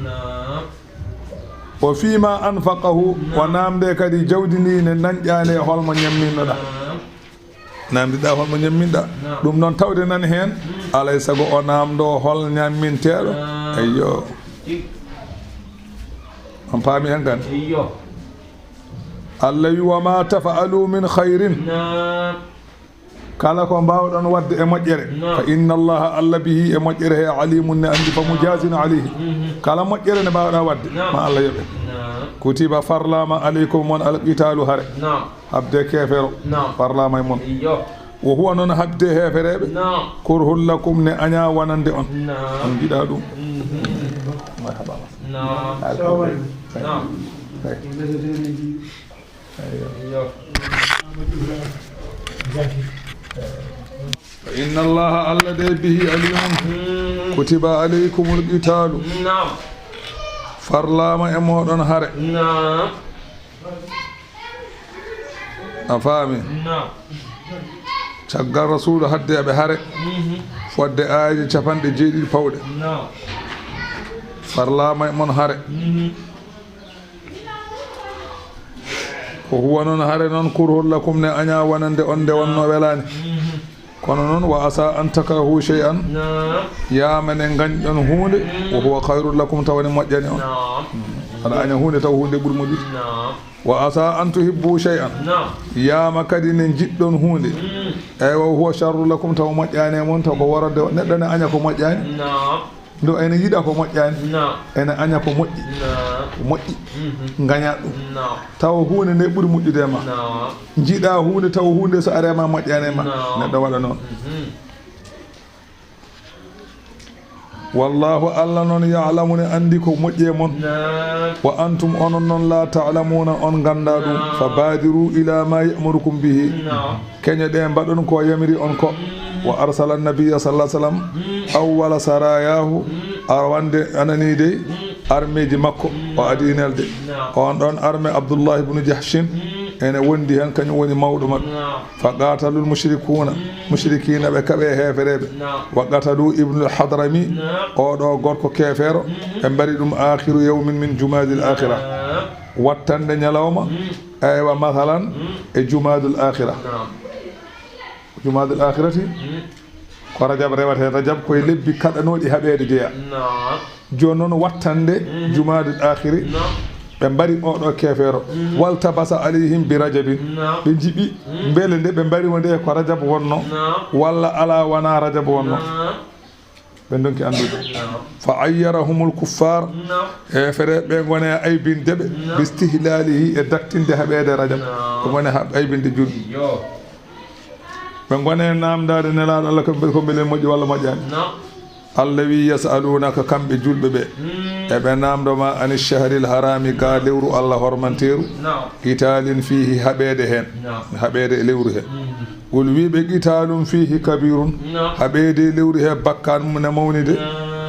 O fima anfaqahu, o namde kadi jawdi ndi ne dañƴa nde holmo ñamminnoɗa. Namdiɗa holmo ñamminɗa. Ɗum noon tawde nan heen, alay sago o namdo hol ñamminteɗo. Eyyo. On paami hen kan? Eyyo. Allah wi, "Wa ma tafa'alu min khairin." Kala ko mbawɗon wadde e moƴƴere, fa inna Allaha, Allah, bihi, e moƴƴere he, alimun, ne andi, fa mujazin alayhi. Kala moƴƴere nde mbawɗa wadde, ma Allah yoɓe. Kutiba, farlama, alaykum, mon, al qitalu, hare. Habde kefero, farlama e mon. Wo huwa noon habde hefereɓe, kurhul lakum, ne aña wonande on. On jiɗa ɗum. Marhaba. Fa inna Allaha, Allah de, bihi alimun. Kutiba alaykumul qitalu. Farlama e moɗon hare. A faami? Caggal Rasuulu hadde aɓe hare, fodde aayeeje capanɗe jeeɗiɗi pawɗe. Farlama e mon hare. Ko huwa noon hare noon, kurhul lakum, ne aña wonande on, nde wonno welaani. Kono noon, wa asa an takrahu shay'an, yaama ne ngañɗon huunde, wa huwa khayrun lakum, tawa ne moƴƴani on. Aɗa aña huunde, tawa huunde ɓuri moƴƴude. Wa asa an tuhibbu shay'an, yaama kadi ne njiɗɗon huunde. Eywa, wa huwa sharrun lakum, tawa moƴƴani e mon, tawa ko worode neɗɗo ne aña ko moƴƴani. Ndo ene yiɗa ko moƴƴani, ene aña ko moƴƴi. Ko moƴƴi. Ngaña ɗum. Tawa huunde nde ɓuri moƴƴude e ma. Njiɗa huunde, tawa huunde so are ma moƴƴani e ma. Neɗɗo waɗa noon. Wallahu, Allah noon, ya'lamu, ne andi ko moƴƴi e mon. Wa antum, onon noon, la ta'lamuna, on ganda ɗum. Fa badiru ila ma ya'murukum bihi. Keñoɗe, mbaɗon ko yamiri on ko. Wa arsala nabiyya sallallahu alaihi wasallam awwala sarayahu, arwande anani dey armeeji makko, o adi nelde. On ɗon arme Abdullah ibn Jahshin ene wondi hen, kañum woni mawɗo maɓɓe. Fa qatalul mushrikuna, mushrikina ɓe kaɓe heefereɓe. Wa qatalu ibnul Hadrami, oɗo gorko keefeero, ɓe mbari ɗum akhiru yawmin min jumadil akhira. Wattande ñalawma, eywa, masalan, e jumadul akhira. Jumadul akhirati, ko Rajab rewata hen. Rajab koye lebbi kaɗanooɗi haɓeede jeya. Jooni noon, wattande Jumadul akhiri, ɓe mbari oɗo keefeero. Waltabasa alayhim bi Rajabin. Ɓe njiɓi mbele nde ɓe mbari mo nde ko Rajab wonno, walla ala, wona Rajab wonno. Ɓe ndonki anndude. Fa ayyarahumul kuffar. Heefere ɓe ngone aybinde ɓe. Bi istihlalihi, e daktinde haɓeede Rajab. Ɓe ngone ha-, aybinde julɓe. Ɓe ngone namdaade Nelaaɗo Allah ko, ko mbele moƴƴi walla moƴƴaani. Allah wi, "Yas'alunaka", kamɓe julɓe ɓe. Eɓe namdo ma, "ani shahril harami", ga lewru Allah hormanteeru. Qitalin fihi, haɓeede hen. Haɓeede e lewru he. Qul, wiɓe, "Qitalun fihi kabirun." Haɓeede e lewru he bakkan mum ne mawni de.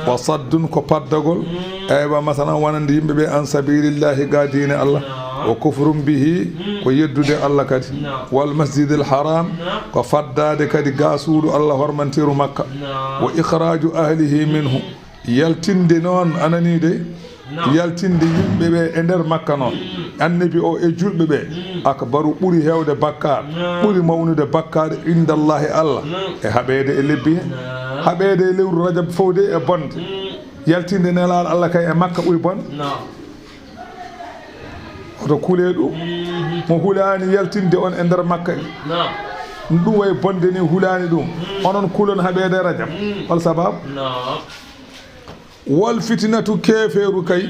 Wa saddun, ko paddagol. Eywa, masalan, wonande yimɓe ɓe an sabilillahi, ga diine Allah. Wa kufrun bihi, ko yeddude Allah kadi. Wal masjidil haram, ko faddaade kadi ga suudu Allah hormanteeru Makka. Wa ikhraju ahlihi minhu, yaltinde noon anani de Yaltinde yimɓe ɓe e nder Makka noon, Annabi o e juulɓe ɓe, akbaru, ɓuri heewde bakkaar, ɓuri mawnude bakkaar, indallahi, Allah, e haɓeede e lebbi he. Haɓeede e lewru Rajab fowde e bonde. Yaltinde Nelaaɗo Allah kay e Makka ɓuri bonde. Hoto kulee ɗum. Mo hulaani yaltinde on e nder Makka, ɗum way bonde ni, hulaani ɗum, onon kulon haɓeede Rajab. Hol sababu? Wal fitinatu, keefeeru kay,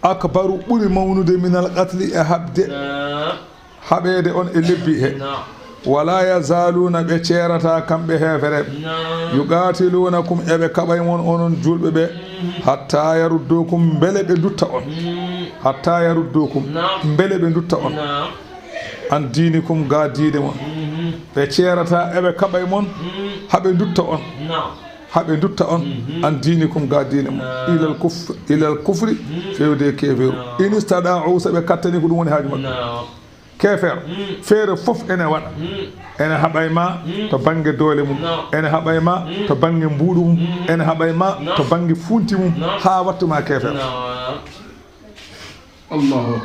akbaru, ɓuri mawnude, minal qatli, e haɓde, haɓeede on e lebbi he. Wala yazaaluuna, ɓe ceerataa kamɓe heefereɓe. Yuqaatiluunakum, eɓe kaɓay mon onon juulɓe ɓe, hatta yarudduukum, mbele ɓe ndutta on. Hatta yarudduukum, mbele ɓe ndutta on. An diinikum, ga diine mon. Ɓe ceerataa, eɓe kaɓay mon, haɓe ndutta on. Haɓe ndutta on, an diinikum, ga diine mon. Ilal kuf-, ilal kufri, feewde e keefeeru. In istada'u, so ɓe kattani, ko ɗum woni haaju maɓɓe. Keefeero, feere fof ene waɗa. Ene haɓay ma to bannge doole mum. Ene haɓay ma to bannge mbuuɗu mum. Ene haɓay ma to bannge funti mum, haa wattu ma keefeero. Allahu akbar.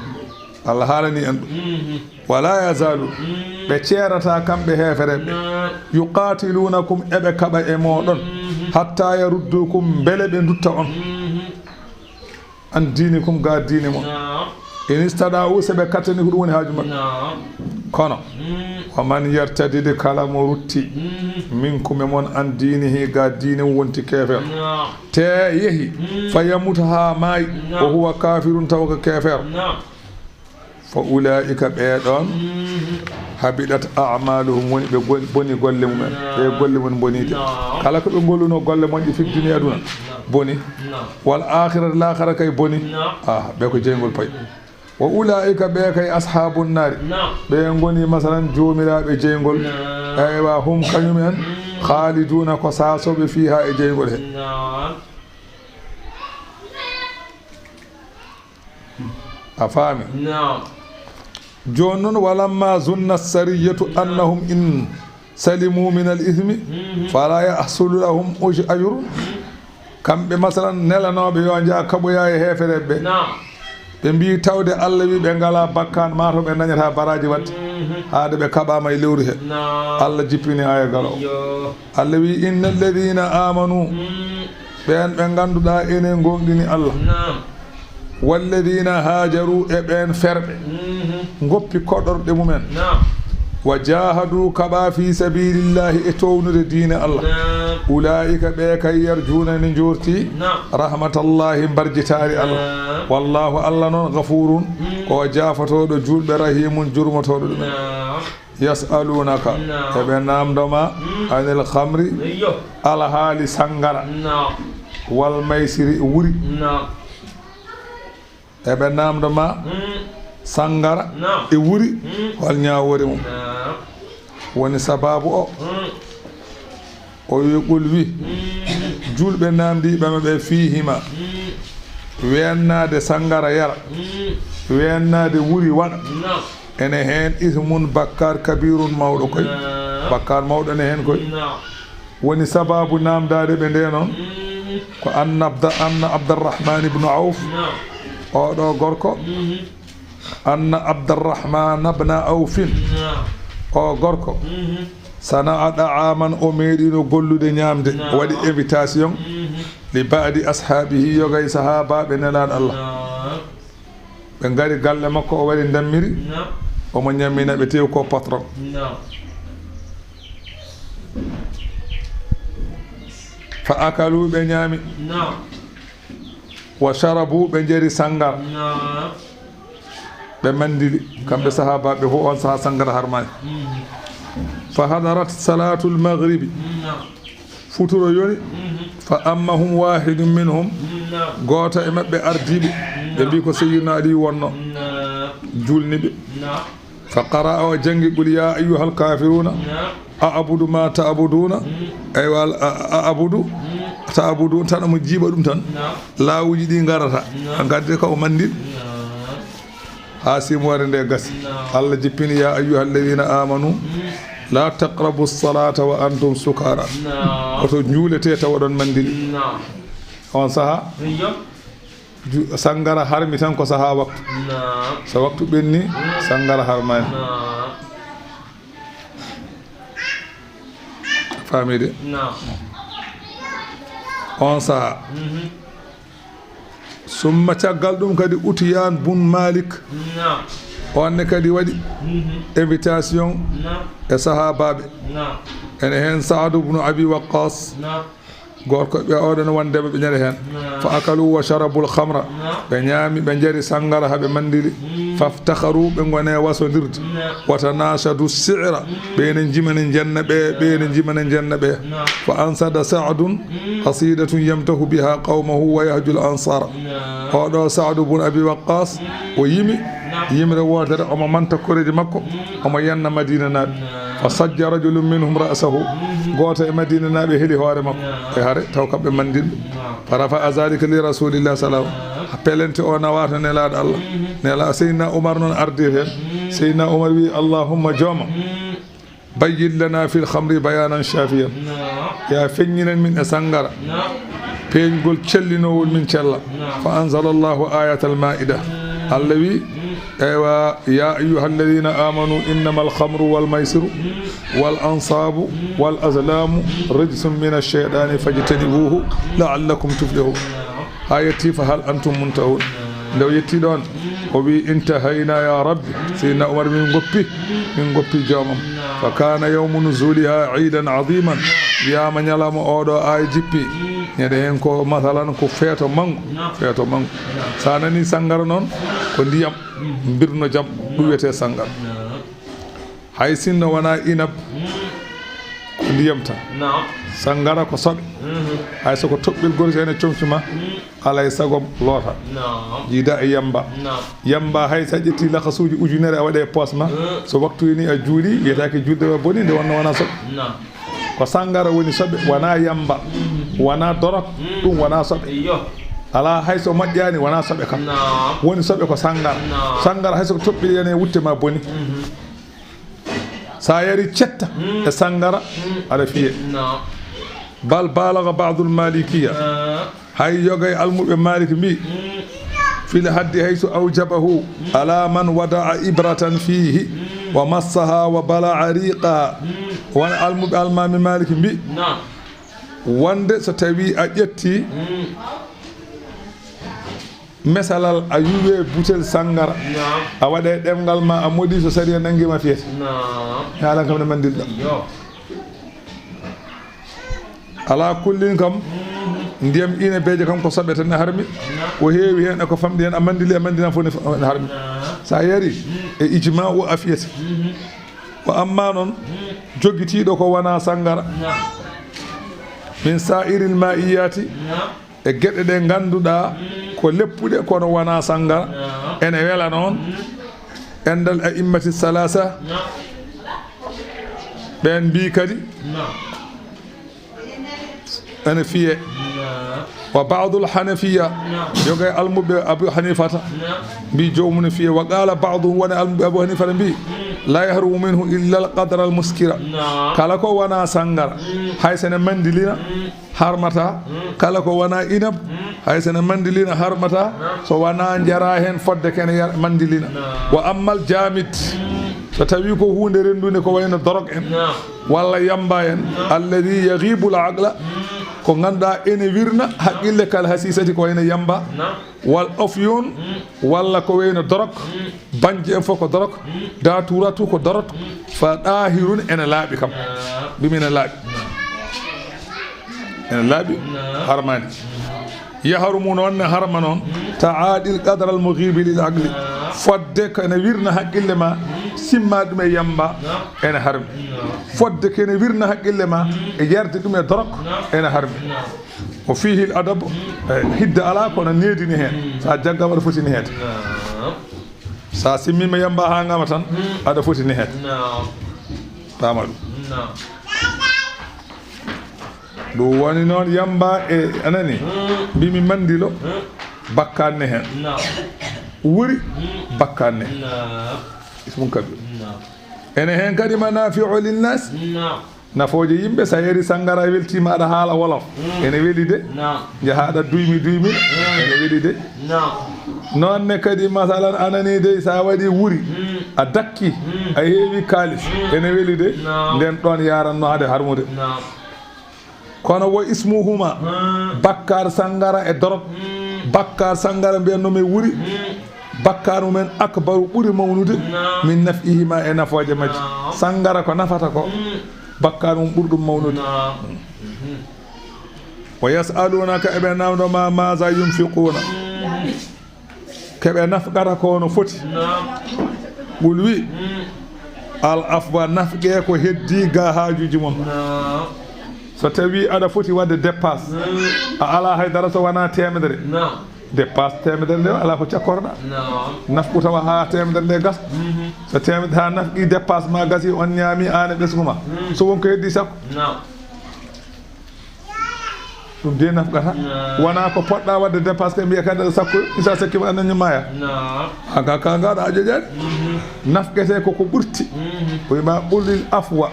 Allah haalani en ɗum. Wala yazaalu, ɓe ceerataa kamɓe heefereɓe. Yuqaatiluunakum, eɓe kaɓa e mooɗon. Hatta yarudduukum, mbele ɓe ndutta on. An diinikum, ga diine mon. In istada'u, so ɓe kattani, ko ɗum woni haaju maɓɓe. Kono, wa man yartadid, kala mo rutti, minkum, e mon, an diinihi, ga diine mum, wonti keefeero. Te yehi, fa yamut, haa maayi, wa huwa kaafirun, tawa ko keefeero. Fa ulaa'ika, ɓee ɗoon, habiɗat a'maaluhum, woni ɓe gon-, boni golle mumen. Ɓe golle mum boniiɗe. Kala ko ɓe ngolluno golle moƴƴe fi duniya aduna, boni. Wal aakhirati, laakhara kay boni. Ah, ɓe ko jeyngol pay. Wa ulaa'ika, ɓe kay, ashaabun naari. Ɓe ngoni, masalan, joomiraaɓe jeyngol. Eywa, hum, kañum en, khaaliduuna, ko saasooɓe, fiihaa, e jeyngol he. A faami? Jooni noon, walamma zunna sariyatu annahum in salimu min al ismi fala yahsulu lahum uj-, ajrun. Kamɓe, masalan, nelanooɓe yo njaha kaɓoya e heefereɓe ɓe. Ɓe mbii tawde Allah wi ɓe ngalaa bakkaan, maa to ɓe ndañata baraaji waɗde, haa de ɓe kaɓaama e lewru he. Allah jippini aaya galo o. Allah wi, inna alladhina amanu, ɓeen ɓe ngannduɗaa ene ngoonɗini Allah. Walladhina hajaru, e ɓeen ferɓe, ngoppi koɗorɗe mumen. Wa jahadu, kaɓa fi sabilillahi, e townude diine Allah. Ulaika, ɓe kay, yarjuna, ne njorti, rahmatallahi, mbarjitaari Allah. Wallahu, Allah noon, ghafurun, ko o jaafatooɗo juulɓe, rahimun, jurmotooɗo ɗumen. Yas'alunaka, eɓe naamndo ma, anil khamri, alhaali sangara, wal maysiri, wuri. Eɓe naamndo ma sangara e wuri, hol ñaawoore mum? Woni sababu o. O wi, qul, wi, juulɓe naamndiiɓe ma ɓe, fiihima, weennaade sangara yara, weennaade wuri waɗa, ene heen ismun, bakkaar, kabiirun, mawɗo koy. Bakkaar mawɗo ene heen koy. Woni sababu naamndaade ɓe nde noon, ko anna Abda-, anna Abdarrahman ibnu Awf, oɗo gorko, anna Abdarrahman ibna Awfin, o gorko, sana'a da'aman, o meeɗino gollude ñaamde, o waɗi invitation, li ba'di ashaabihi, yoga e sahaabaaɓe Nelaaɗo Allah. Ɓe ngari galle makko, o waɗi ndammiri, omo ñammina ɓe, tew ko patron. Fa akalu, ɓe ñaami. Wa sharabu, ɓe njari sangara. Ɓe manndili, kamɓe sahaabaaɓe fof, on sahaa sangara harmaani. Fa hadarat salatul maghribi. Futuro yoni. Fa ammahum wahidun minhum. Gooto e maɓɓe ardiiɓe. Ɓe mbii ko Sayyidina Ali wonno. Julni ɓe. Fa qara'a, o janngi, qul ya ayyuhal kafiruna. A'budu ma ta'buduna. Eywa, a, a, a'budu. Ta'budun tan, omo jiiɓa ɗum tan. Laawuji ɗi ngarata. Ngadde ka o manndil. Haa simoore nde gasi. Allah jippini, ya ayyuhal ladhina amanu, la taqrabu salata wa antum sukara. Oto njuulete tawa oɗon manndili. On saha, Ju-, sangara harmi tan ko saha waktu. Naam. So waktu ɓenni, sangara harmani. Naam. Faamide? Naam. On saha. Mhm. Summa, caggal ɗum kadi, Utiyaan bun Malik. Naam. On ne kadi waɗi Mhm. invitation Naam. e sahaabaaɓe. Naam. Ene heen Saadu bnu Abi Waqqas. Naam. Gorko ɓe oɗon wondema ɓe ñande heen. Naam. Fa akalu wa sharabu al-khamra. Naam. Ɓe ñaami, ɓe njari sangara, haa ɓe mandili. Mm. Faftakharu, ɓe ngone wasondirde. Naam. Wa tanashadu shi'ra, Mm. ɓe ene njimane njenna ɓe, ɓe ene njimane njenna ɓe. Naam. Fa ansada Sa'dun Mm. qasidatun yamdahu biha qawmahu wa yahju al-ansara. Naam. Oɗo Sa'du bun Abi Waqqas, Mm. o yimi Naam. yimre wootere, omo manta koreeji makko, Mm. omo yenna Madina naaɓe. Naam. Fa sajja rajulun minhum ra'sahu. Gooto e Madina naaɓe heli hoore makko. E hare, taw kamɓe mandinɓe. Fa rafa'a zalika li Rasulillah sallam. Pelente o nawa to Nelaaɗo Allah. Nela Seydina Umar noon ardi heen. Seydina Umar wi, "Allahumma jooma, bayyin lana fil khamri bayanan shafiyan." Ya feññinan min e sangara. Peeñgol cellinowol min cella. Fa anzalallahu ayatal maida. Allah wi, eywa, ya ayyuha alladhina amanu innama alkhamru walmaysiru walansabu walazlamu rijsun min alshaytani fajtanibuhu laallakum tuflihun. Ha yetti fa hal antum muntahun. Nde o yetti ɗon, o wi, intahayna ya rabbi. Seydina Umar, min goppi, min goppi joomam. Fa kana yawmu nuzuliha idan aziman. Wiyama ñalawma oɗo aaya jippi. Ñande heen ko masalan ko feeto mango, feeto mango. Sa nani sangara noon, ko ndiyam, mbirno jam, ɗum wiyete sangara. Hay sinno wona inab, ko ndiyam tan. Sangara ko soɓe. Hay so ko toɓɓel gorko ene comci ma, alay sago loota. Jiida e yamba. Yamba hay sa ƴetti lakasuuji ujunere a waɗe e poos ma. So waktu ni a juuli, wiyetake julde ma boni, nde wonno wona soɓe. Ko sangara woni soɓe, wona yamba, wona dorok, ɗum wona soɓe. Ala hay so moƴƴani, wona soɓe kam. Woni soɓe ko sangara. Sangara hay so ko toɓɓiri ene wutte ma boni. Sa yari cetta e sangara, aɗa fiye. Bal balagha ba'dul malikiya. Hay yoga e almuɓe Malik mbi, fil haddi haythu awjabahu ala man wada'a ibratan fihi wa massaha wa bala'a riqaha. Won almuɓe almami Malik mbi, wonde so tawi a ƴetti mesalal, a yuwe butel sangara, a waɗa e ɗemngal ma, a moɗi, so sariya nangi ma fiyete. Haalan kam ne mandilla. Ala kullin kam, ndiyam inabeeje kam ko soɓe tan e harmi. Ko heewi heen e ko famɗi heen, a mandili, a mandina fof ne harmi. Sa yari, e ijma'u a fiyete. Ko amma noon, jogitiiɗo ko wona sangara, min sa'iril ma'iyati, e geɗe ɗe ngannduɗaa ko leppuɗe kono wona sangara, ene wela noon. Endal a'immati salasa, ɓen mbi kadi ene fiye. Wa ba'dul hanafiya, yoga e almuɓe Abu Hanifata, mbi joomum ne fiye. Wa qala ba'duhum, wona almuɓe Abu Hanifata mbi, la yahrumu minhu illa al qadra al muskira. Kala ko wona sangara, hay sene mandilina, harmata. Kala ko wona inab, hay sene mandilina, harmata, so wona jara heen fodde kene yar-, mandilina. Wa ammal jamid, so tawi ko huunde renndunde ko wayno dorog en, walla yamba en, alladhi yaghibu al aqla, ko ngannduɗaa ene wirna haqqille, kal hasisati, ko wayno yamba, wal afyun, walla ko wayno dorog, banje en fof ko dorog, daturatu ko dorog, fa dahirun, ene laaɓi kam. Ɗum ene laaɓi. Ene laaɓi, harmani. Yahrumu noon ne harma noon, ta'adil qadra al mughibi lil aqli. Fodde ko ene wirna haqqille ma, simma ɗum e yamba, ene harmi. Fodde ko ene wirna haqqille ma, e yarde ɗum e dorog, ene harmi. O fihi al adab, eh, hidde ala kono needini heen. Sa jaggama aɗa foti neheede. Sa simmima yamba ha ngama tan, aɗa foti neheede. Pama ɗum. Ɗum woni noon yamba e, anani, mbimi mandilo, bakkanne heen. Wuri, bakkanne. Ismun kabir. Ene heen kadi manafi'u linnas. Nafooje yimɓe, so a yari sanngara, a weltiima, aɗa haala wolof. Ene weli de. Njaha aɗa duymi duymi. Ene weli de. Noon ne kadi, masalan, a nanii dey, so a waɗii wuri, a dakki, a heewi kaalis, ene weli de. Ndeen ɗoon yaranno haade harmude. Kono wo ismuhuma, bakkaar sanngara e dorog, bakkaar sanngara mbiyanno mi wuri, bakkaar mumen akbaru ɓuri mawnude, min naf'ihima e nafooje majje. Sanngara ko nafata ko, bakkaar mum ɓuri ɗum mawnude. Wa yas'alunaka, eɓe namndo ma, maza yunfiquna, ko ɓe nafqata ko no foti. Qul wi, al afwa, nafqe ko heddi ga haajuji mon. So tawi aɗa foti wadde dépasse, a ala hay dara so wona temedere. Dépasse temedere nde, ala ko cakkorɗa. Nafqu tawa ha temedere nde gasa. So temedere ha nafqi, dépasse ma gasi, on ñaami, an e ɓesngu ma. So won ko heddi sappo. Ɗum de nafqata. Wona ko poɗɗa wadde dépasse, kay mbiya kadi aɗa sakko, isa sakkima aɗa ñaama maya. Aka ka ngaɗa a joƴaani. Nafqete ko ko ɓurti. O wima qulil afwa.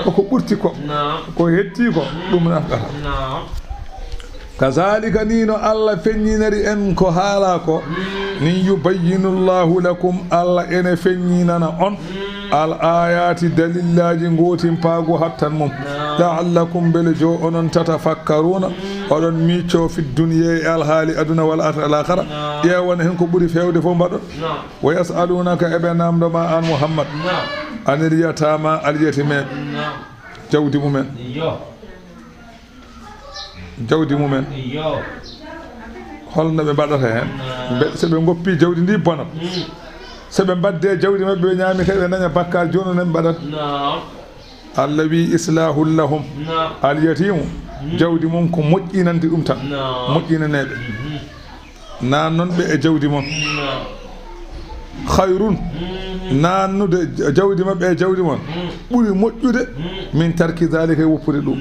Ko ko ɓurti ko. Ko hetti ko, ɗum nafqata. Kazalika, ni no Allah feññiniri en ko haala ko. Ni yubayyinu Allahu lakum, Allah ene feññinana on. Al ayati, dalillaaji, ngootimpaagu hattan mum. La'allakum, mbele jo onon, tatafakkaruna, oɗon miicco, fi dunya, e alhaali aduna, wal akhira, al akhira. Ƴeewon hen ko ɓuri feewde fof mbaɗon. Wa yas'alunaka, eɓe namndo ma an Muhammad, anil yatama, alyatimeɓe, jawdi mumen. Jawdi mumen. Holno ɓe mbaɗata heen? Mbe-, so ɓe ngoppi jawdi ndi bonat. So ɓe mbadde jawdi maɓɓe, ɓe ñaami kadi, ɓe daña bakkaar, jooni no ɓe mbaɗata? Allah wi, islahul lahum. Al yatimu, jawdi mum ko moƴƴinande ɗum tan. Moƴƴinaneɓe. Nan non ɓe e jawdi mon. Khayrun, nannude jawdi maɓɓe e jawdi mon ɓuri moƴƴude min tarki zalika, e woppude ɗum.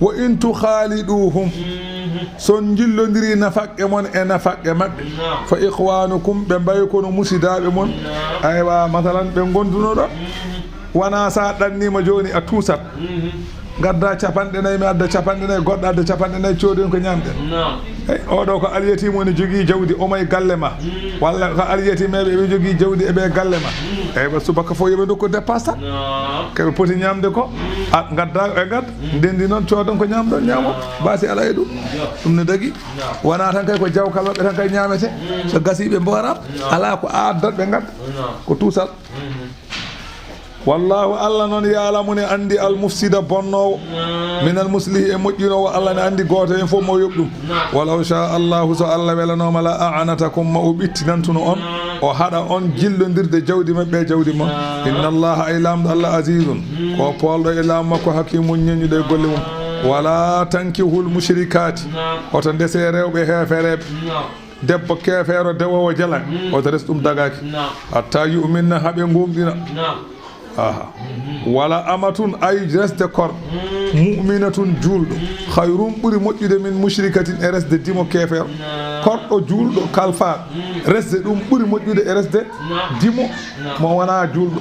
Wa in tukhaliduhum, son jillondiri nafaqqe mon e nafaqqe maɓɓe, fa ikhwanukum, ɓe mbayi kono musidaɓe mon. Aywa, masalan, ɓe gonduno ɗo. Wona sa ɗannima joni a tuusat. Gadda capanɗe nayi, mi adda capanɗe nayi, goɗɗo adda capanɗe nayi, coodon ko ñamɗen. Ey, oɗo ko alyatimu, ene jogii jawdi, omo e galle ma. Walla ko alyatimeɓe ɓe jogii jawdi e ɓe galle ma. Ey, ɓe subaka fof yoɓe dokku dépasse tan. Keɓe poti ñamde ko, a gadda, ɓe gadda. Ndendi noon coodon ko ñamɗon, ñamon. Basi ala e ɗum. Ɗum ne dagi. Wona tan kay ko jawkal maɓɓe tan kay ñamete. So gasi ɓe mborat, ala ko addat ɓe gadda. Ko tuusal. Wallahu, Allah noon, ya'lamu, ne anndi, al mufsida, bonnoowo, min al muslihi, e moƴƴinoowo. Allah ne anndi gooto heen fof mo yoɓ ɗum. Walaw sha Allahu, so Allah welanooma, la a'anatakum, ma o ɓittinantuno on, o haɗa on jillondirde jawdi maɓɓe e jawdi mon. Inna Allaha, ay Laamɗo Allah, azizun, ko poolɗo e laamu makko, hakimun, ñeññuɗo e golle mum. Wala tankihul mushrikati, hoto ndese rewɓe heefereɓe. Debbo keefeero, dewoowo jala, oto res ɗum dagaaki. Hatta yu'minna, haa ɓe ngomɗina. Aha. Wala amatun, ay resde kor, mu'minatun, juulɗo, khayrun, ɓuri moƴƴude, min mushrikatin, e resde dimo keefeero. Korɗo juulɗo kalfaaɗo, resde ɗum ɓuri moƴƴude e resde dimo mo wonaa juulɗo.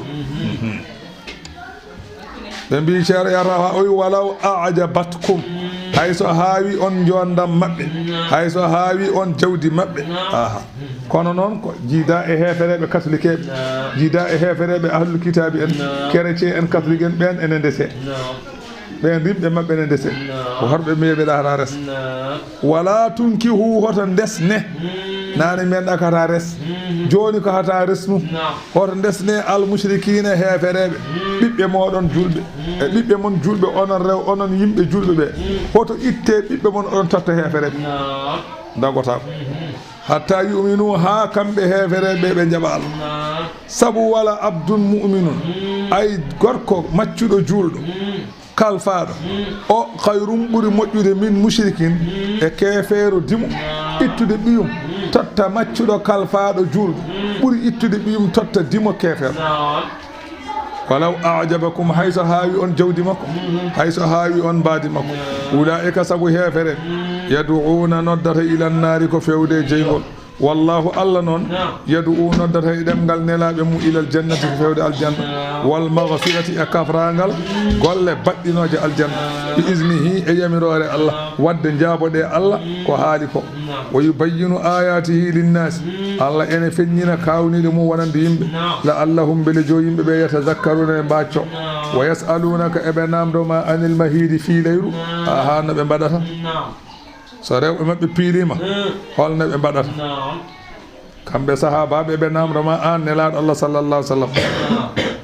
Ɓe mbi, Ceerno Yatawa, o wi, walaw a'jabatkum, hay so haawi on njoondam maɓɓe, hay so haawi on jawdi maɓɓe. Aha. Kono noon ko jiida e heefereɓe katolikeɓe, jiida e heefereɓe ahlul kitaabi en, kerecee en, katolik en, ɓen ene ndese. Ɓen rimɓe maɓɓe ene ndese. Ko horɓe meeɓe ɗa hata res. Wala tunkihu, hoto ndesne. Nane men ɗa ko hata res. Jooni ko hata resnu. Hoto ndesne al mushrikina, heefereɓe, ɓiɓɓe moɗon julɓe, e ɓiɓɓe mon julɓe, onon rew, onon yimɓe julɓe ɓe. Hoto itte ɓiɓɓe mon, oɗon totta heefereɓe. Dagotako. Hatta yu'minu, haa kamɓe heefereɓe ɓe njaɓa Allah. Sabu wala abdun mu'minun, ay gorko maccuɗo julɗo, kalfaaɗo, o khayrun, ɓuri moƴƴude, min mushrikin, e keefeero dimo. Ittude ɓiyum totta maccuɗo kalfaaɗo juulɗo ɓuri ittude ɓiyum totta dimo keefeero. Walaw a'jabakum, hay so haawi on jawdi makko, hay so haawi on mbaadi makko. Ulaa'ika, sabu heefere, yad'uuna, noddata, ilan naari, ko feewde e jeyngol. Wallahu, Allah noon, yad'u, noddata e ɗemngal nelaaɓe mum, ilal jannati, ko fewde aljanna, wal maghfirati, e kafraangal golle baɗɗinooje aljanna, bi iznihi, e yamiroore Allah, waɗde njaaboɗee Allah ko haali ko. Wa yubayyinu ayatihi linnaasi, Allah ene feññina kaawniiɗe mum wonande yimɓe, la'allahum, mbele joo yimɓe ɓe, yatazakkaruna, ɓe mbaacco. Wa yas'alunaka, eɓe naamndo ma, anil mahidi, fii leyru, aha, no ɓe mbaɗata. So rewɓe maɓɓe piiliima, hol no ɓe mbaɗata? Kamɓe sahaabaaɓe ɓe naamndo ma aan Nelaaɗo Allah sallallahu alaihi wasallam.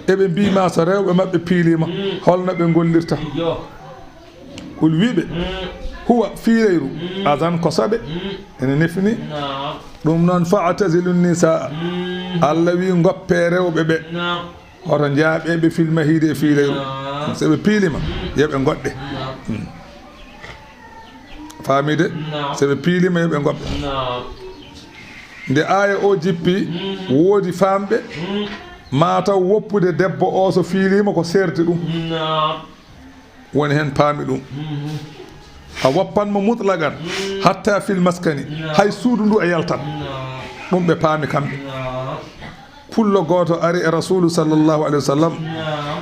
Eɓe mbii ma so rewɓe maɓɓe piiliima, hol no ɓe ngollirta? Qul, wii ɓe, huwa, fii leyru, azan, ko soɓe, ene nefni. Ɗum noon, fa'tazilu nisaa, Allah wii, ngoppee rewɓe ɓe. Hoto njaaɓee ɓe fil mahidi, e fii leyru. Naam. So ɓe piiliima, yo ɓe ngoɗɗe. Naam. Hmm. Faamii de? Naam. So ɓe piiliima, yo ɓe ngoɗɗe. Naam. Nde aaya o jippi, hmm, woodi faamɓe, hmm, maa taw woppude debbo o so fiiliima ko seerde ɗum. Naam. Woni heen paami ɗum. Mhm. A woppan mo mutlaqan, mm, hatta fil maskani, naam, hay suudu ndu a yaltan. Naam. Ɗum ɓe paami kamɓe. Naam. Pullo gooto ari e Rasuulu sallallahu alaihi wasallam. Naam.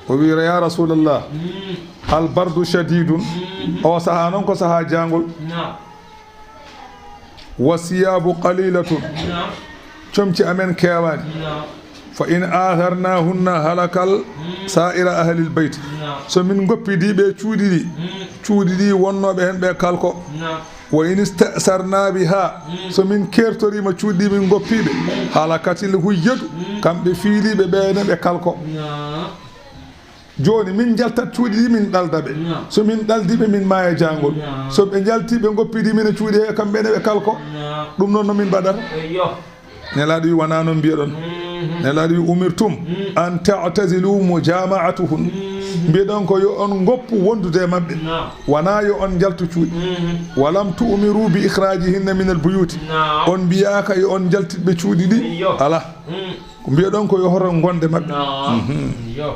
O wiira, "Ya Rasulallah, mm, al bardu shadidun." Mm. O sahaa noon ko sahaa jaangol. Naam. "Wa siyaabu qalilatun." Naam. Comci amen keewaani. Naam. "Fa in atharnahunna halakal, hmm, sa'ira ahlil bayt." Naam. So min ngoppidii ɓe cuuɗi ɗi, hmm, cuuɗi ɗi wonnooɓe heen ɓe kalko. Naam. "Wa in ista'sarna biha." Hmm. So min keertoriima cuuɗi ɗi, min ngoppii ɓe, hmm, halakatil huyyatu. Hmm. Kamɓe fiiliiɓe ɓe ne ɓe kalko. Naam. Jooni, min njaltat cuuɗi ɗi, min ɗalda ɓe. Naam. So min ɗaldi ɓe, min maaya jaangol. Naam. So ɓe njalti, ɓe ngoppidi min e cuuɗi he, kamɓe ne ɓe kalko. Naam. Ɗum noon no min mbaɗata? Eyyo. Nelaaɗo wi, "Wonaa noon mbiyeɗon." Mhm. Nelaaɗo wi, "Umirtum, mhm, an ta'tazilu mujama'atuhun." Mhm. Mbiyeɗon ko yo on ngoppu wondude e maɓɓe. Naam. Wonaa yo on njaltu cuuɗi. Mhm. "Walam tu'miru bi ikhrajihinna min al buyuti." Naam. On mbiyaaka yo on njaltit ɓe cuuɗi ɗi. Eyyo. Alaa. Mm. Ko mbiyeɗon ko yo hoto ngonde maɓɓe. Naam. Mhm. Yo.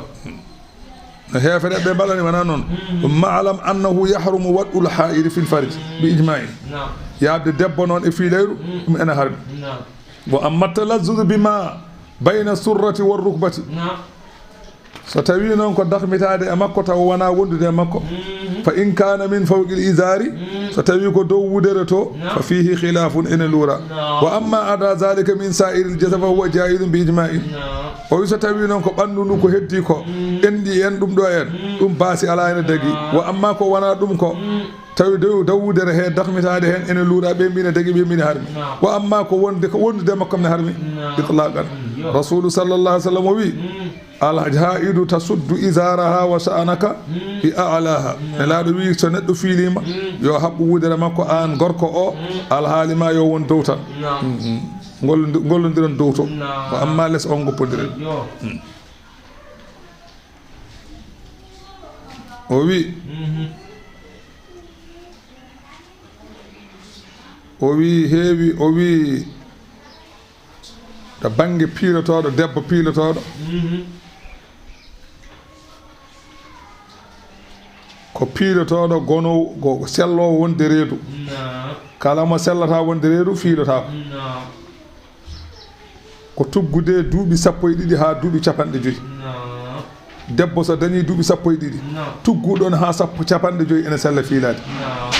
No heefereɓe mbaɗani, wonaa noon. Mm. Ma'lam annahu yahrumu wad'ul ha'iri fil farj bi ijma'in. Naam. Yaɓde debbo noon e fiileyru, mm, ɗum ene harmi. Naam. Wa amma talazzuzu bima bayna surrati war rukbati. Naam. So tawii noon ko dahmitaade e makko taw wonaa wondude e makko, mhm, fa in kaana min fawqil izaari, mhm, so tawii ko dow wudere to, naam, fa fiihi khilaafun, ene luura. Naam. Wa amma ada zalika min sa'iril jasad fa huwa jaa'izun bi ijma'in. Naam. O wi so tawii noon ko ɓanndu ndu ko heddii ko, mhm, enɗi en ɗum ɗo en, mhm, ɗum baasi alaa, ene dagi. Naam. Wa amma ko wonaa ɗum ko, mhm, tawi dow, dow wudere he dahmitaade heen ene luura, ɓe mbiyi ne dagi, ɓe mbiyi ne harmi. Naam. Wa amma ko wonde, ko wondude e makko ne harmi. Naam. Itlaqan. Yo. Rasuulu sallallahu alaihi wasallam o wi, mhm. Al haidu tasuddu izaraha wa sha'naka bi a'laha. Nelaaɗo wi, so neɗɗo fiiliima, yo haɓɓu wudere makko, aan gorko o, alhaali ma yo won dow tan. Naam. Mm, mm. Ngollondi-, ngollondiron dow to. Naam. Ko amma les on ngoppondiren. Yo. Mm. O wi, mhm, o wi, heewi, o wi, to bannge piilotooɗo, debbo piilotooɗo, mhm, ko piilotooɗo gonoowo, ko selloowo wonde reedu. Naam. Kala mo sellata wonde reedu, fiilotaako. Naam. Ko tuggude duuɓi sappo e ɗiɗi haa duuɓi capanɗe joyi. Naam. Debbo so dañii duuɓi sappo e ɗiɗi, naam, tuggu ɗoon haa sappo, capanɗe joyi ene sella fiilaade. Naam.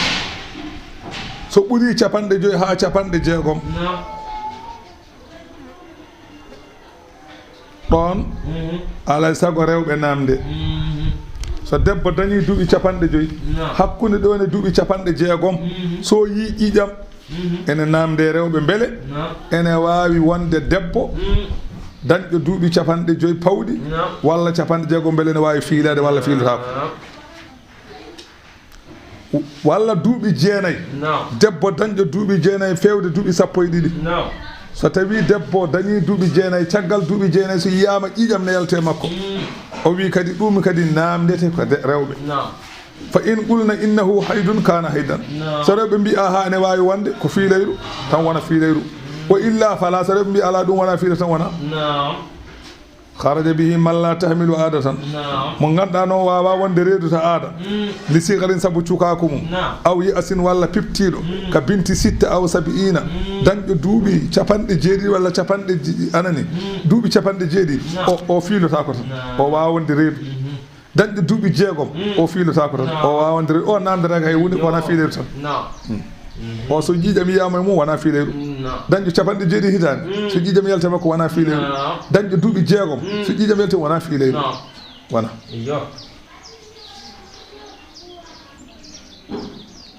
So ɓurii capanɗe joyi haa capanɗe jeegom, naam, ɗoon, mhm, alaa e sago rewɓe naamnde. Mhm. So debbo dañii duuɓi capanɗe joyi, naam, hakkunde ɗoon e duuɓi capanɗe jeegom, mhm, so yii ƴiiƴam, mhm, ene naamnde rewɓe mbele, naam, ene waawi wonde debbo, mhm, dañɗo duuɓi capanɗe joyi pawɗi, naam, walla capanɗe jeegom, mbele ene waawi fiilaade walla fiilotaako. Naam. Walla duuɓi jeenayi. Naam. Debbo dañɗo duuɓi jeenayi, feewde duuɓi sappo e ɗiɗi. Naam. So tawii debbo dañii duuɓi jeenayi, caggal duuɓi jeenayi so yiyaama ƴiiƴam ne yaltee makko, mm, o wii kadi ɗum kadi naamndete ko de-, rewɓe. Naam. Fa in qulna innahu haydun kaana haydan. Naam. So rewɓe mbii, "Aha, ene waawi wonde ko fiilayru," tan wona fiilayru. Mm. Wa illa fala, so rewɓe mbii, "Alaa, ɗum wona fiila," tan wona. Naam. Kharaja bihi man la tahmilu adatan. Mo ngannduɗaa no waawa wonde reedu ta aada. Li sigarin sabu cukaaku mum. Aw ya'sin walla piptiiɗo. Ka binti sitta aw sabiina. Dañɗo duuɓi capanɗe jeeɗiɗi walla capanɗe ji-, anani. Duuɓi capanɗe jeeɗiɗi. O, o fiilotaako tan. O waawa wonde reedu. Dañɗo duuɓi jeegom. O fiilotaako tan. O waawa wonde reedu. O nanndata hay huunde, wona fiileeru tan. O so ƴiiƴam yiyaama e mum, wona fiileeru. Dañɗo capanɗe jeeɗiɗi hitaande. So ƴiiƴam yalti e makko, wona fiileeru. Dañɗo duuɓi jeegom. So ƴiiƴam yalti, wona fiileeru. Wona.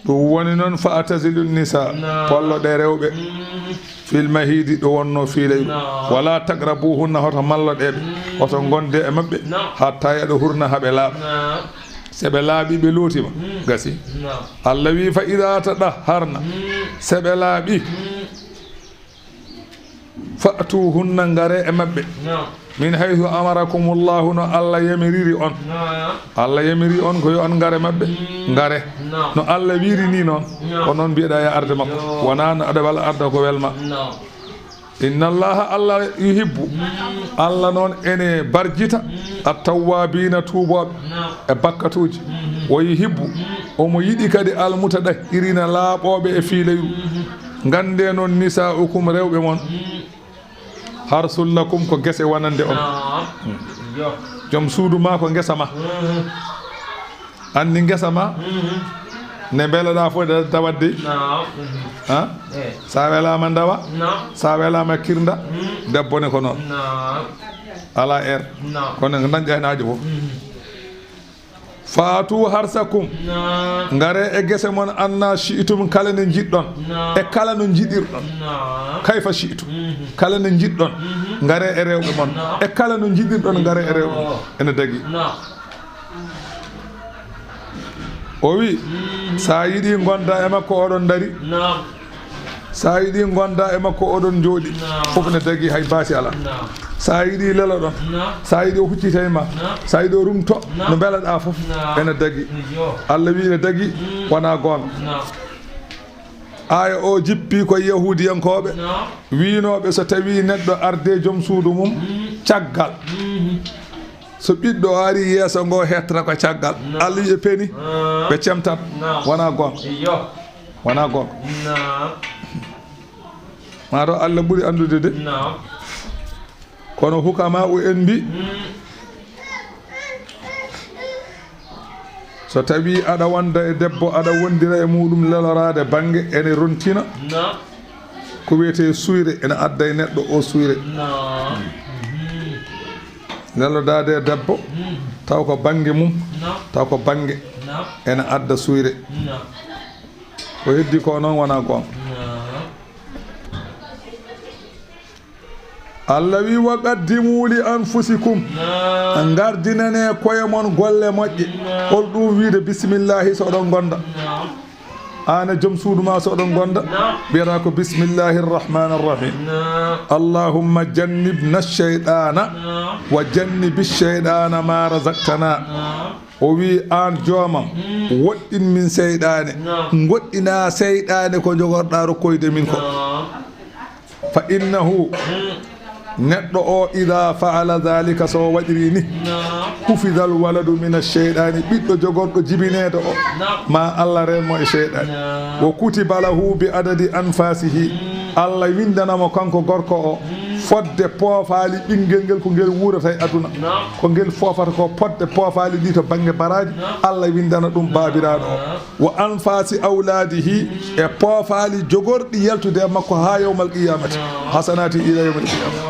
Ɗum woni noon, fa atazilu nisa, polloɗe rewɓe, fil mahidi, ɗo wonno fiileeru. Wala taqrabuhunna, hoto malloɗe ɓe, hoto ngonde e maɓɓe, hatta yaɗa hurna, haa ɓe laaɓa. Se ɓe laaɓi, ɓe lootima, gasi. Allah wi, fa ida tadahharna, se ɓe laaɓi, fa'tuhunna, ngare e maɓɓe. Min haythu amarakumullahu, no Allah yamiriri on. Allah yamiri on ko yo on ngare maɓɓe. Ngare. No Allah wiiri ni noon. Ko noon mbiyeɗa ya arde makko. Wona no aɗa wala arda ko welma. Inna Allaha, Allah yuhibbu. Allah noon ene barjita. At-tawwabina, tuubooɓe e bakkatuuji. Wa yuhibbu, omo yiɗi kadi al-mutatahhirina, laaɓooɓe e fiilayru. Ngannde noon, nisa'ukum, rewɓe mon, harsul lakum, ko gese wonande on. Joom suudu ma ko ngesa ma. Anndi ngesa ma, ne mbelaɗa fof, nde dawa dey. Ha? Sa welama ndawa, sa welama kirda, debbo ne ko noon. Ala er. Kono dañƴa hen haajo fof. Fa'tu harsakum. Ngare e gese mon anna shi'tum, kala nde njiɗɗon. E kala no njiɗirɗon. Kayfa shi'tum. Kala nde njiɗɗon. Ngare e rewɓe mon. E kala no njiɗirɗon, ngare e rewɓe mon. Ene dagi. O wi, sa yiɗi gonda e makko, oɗon dari. Sa yiɗi gonda e makko, oɗon jooɗi. Fof ne dagi, hay baasi ala. Sa yiɗi leloɗon. Sa yiɗi o huccita e ma. Sa yiɗi o rumto. No mbelaɗa fof. Ene dagi. Allah wi ene dagi, wona goonga. Aya o jippi ko yahudiyankooɓe wiinooɓe, so tawi neɗɗo arde joom suudu mum caggal, so ɓiɗɗo o ari yeeso ngo, hettata ko caggal. Allah wi ɓe peni, ɓe cemtat. Wona goonga. Wona goonga. Ma to Allah ɓuri anndude de. Kono hukama u en mbi, so tawi aɗa wonda e debbo, aɗa wondira e muɗum leloraade bannge, ene rontina ko wiyetee suyre, ene adda e neɗɗo o suyre. Lelodaade e debbo, taw ko bannge mum, taw ko bannge, ene adda suyre. Ko heddi ko noon wona goonga. Allah wi, wa qaddimu li anfusikum. Ngardinane koye mon golle moƴƴe. Hol ɗum wiide bismillahi so oɗon gonda? Aan e joom suudu ma so oɗon gonda, mbiyata ko bismillahi arrahmani arrahim. Allahumma jannibna shaytana wa jannibi shaytana ma razaqtana. O wi, aan joomam, woɗɗin min seyɗaane. Ngoɗɗina seyɗaane ko jogorɗa rokkoyde min ko. Fa innahu, neɗɗo o, ida fa'ala dhalika, so o waɗiri ni, hufidal waladu min ash-shaytani, ɓiɗɗo jogorɗo jibineeɗo o, ma Allah reen mo e seyɗaane. Wa kutiba lahu bi adadi anfasihi, Allah windana mo kanko gorko o fodde poofaali ɓinngel ngel ko ngel wuurata e aduna. Ko ngel foofata ko fodde poofaali ɗi to bannge baraaji, Allah windana ɗum baabiraaɗo o. Wa anfasi awladihi, e poofaali jogorɗi yaltude e makko haa yawmal qiyamati. Hasanati ila yawmal qiyama.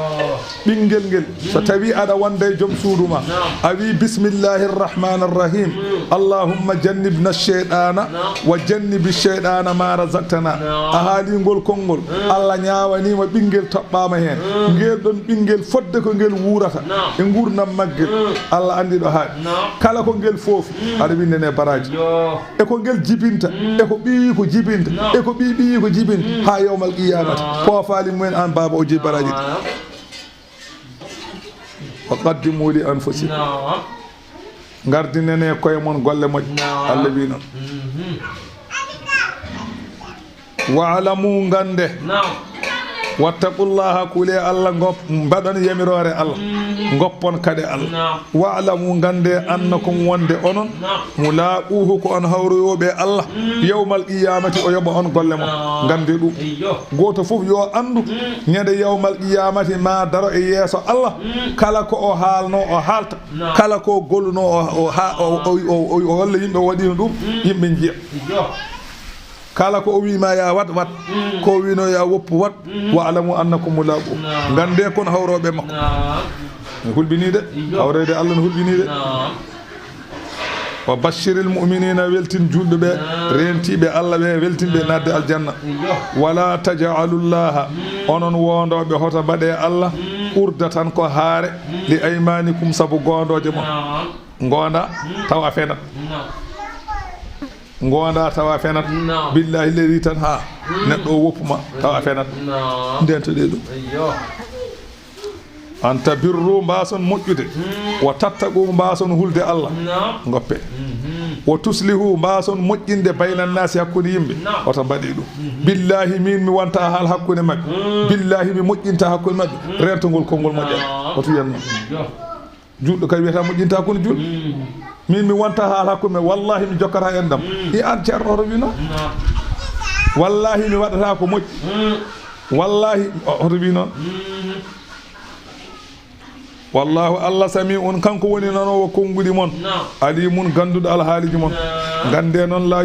Ɓinngel ngel, so tawi aɗa wonda e joom suudu ma, a wi, bismillahi arrahmani arrahim, allahumma jannibna shaytana wa jannibi shaytana ma razaqtana. A haali ngol konngol, Allah ñaawanima ɓinngel toɓɓama heen. Ngel ɗon ɓinngel fodde ko ngel wuurata e ngurdam maggel, Allah anndi ɗo haaɗi. Kala ko ngel foofi, aɗa winndane baraaji. E ko ngel jibinta, e ko ɓiyi ko jibinta, e ko ɓiyi ɓiyi ko jibinta, haa yawmal qiyamata. Poofaali mumen aan baaba o jeyi baraaji ɗi. Wa qaddimu li anfusikum. Ngardinane koye mon golle moƴƴe. Allah wi noon. Wa alamu, ngannde. Wattaqullaha, kuule Allah, ngop-, mbaɗon yamiroore Allah, ngoppon kade Allah. Wa'lamu, ngande, annakum, wonde onon, mulaaquuhu, ko on hawroyooɓe Allah, yawmal qiyamati, o yoɓa on golle mon. Ngande ɗum. Gooto fof yo anndu, ñande yawmal qiyamati ma daro e yeeso Allah, kala ko o haalno, o haalta, kala ko golluno, o, o, ha-, o, o, o, o, o walla yimɓe o waɗino ɗum, yimɓe njiya. Kala ko o wi ma ya wat, wat. Ko o wino ya woppu, wat. Wa'lamu annakum mulaqu. Ngande kon hawroɓe makko. Mi hulɓini de. Hawrede Allah no hulɓini de. Wa bashiril mu'minina, weltin julɓe ɓe, rentiɓe Allah ɓe, weltin ɓe nadde aljanna. Wala taj'alullaha, onon wondoɓe, hoto mbaɗe Allah urdatan ko haare, li aymanikum, sabu gondoje mon. Gonda tawa a fenat. Gonda tawa a fenat. Billahi leydi tan ha neɗɗo o woppuma tawa a fenat. Ndento ɗe ɗum. An tabirru, mbason moƴƴude. Wa tattaqu, mbason hulde Allah. Ngoppe. Wa tuslihu, mbason moƴƴinde, bayna nasi, hakkunde yimɓe. Wata mbaɗe ɗum. Billahi min mi wonta haal hakkunde maɓɓe. Billahi mi moƴƴinta hakkunde maɓɓe. Rentogol konngol moƴƴa. Wata wiyan noon. Julɗo kay wiyata moƴƴinta kono julɗo. Min mi wonta haal hakkunde, wallahi mi jokkata en dam. I an ceerno oto wi noon. Wallahi mi waɗata ko moƴƴi. Wallahi o-, oto wi noon. Wallahu, Allah, sami'un, kanko woni nanoowo konnguɗi mon. Alimun, gannduɗo alhaaliji mon. Ngannde noon, la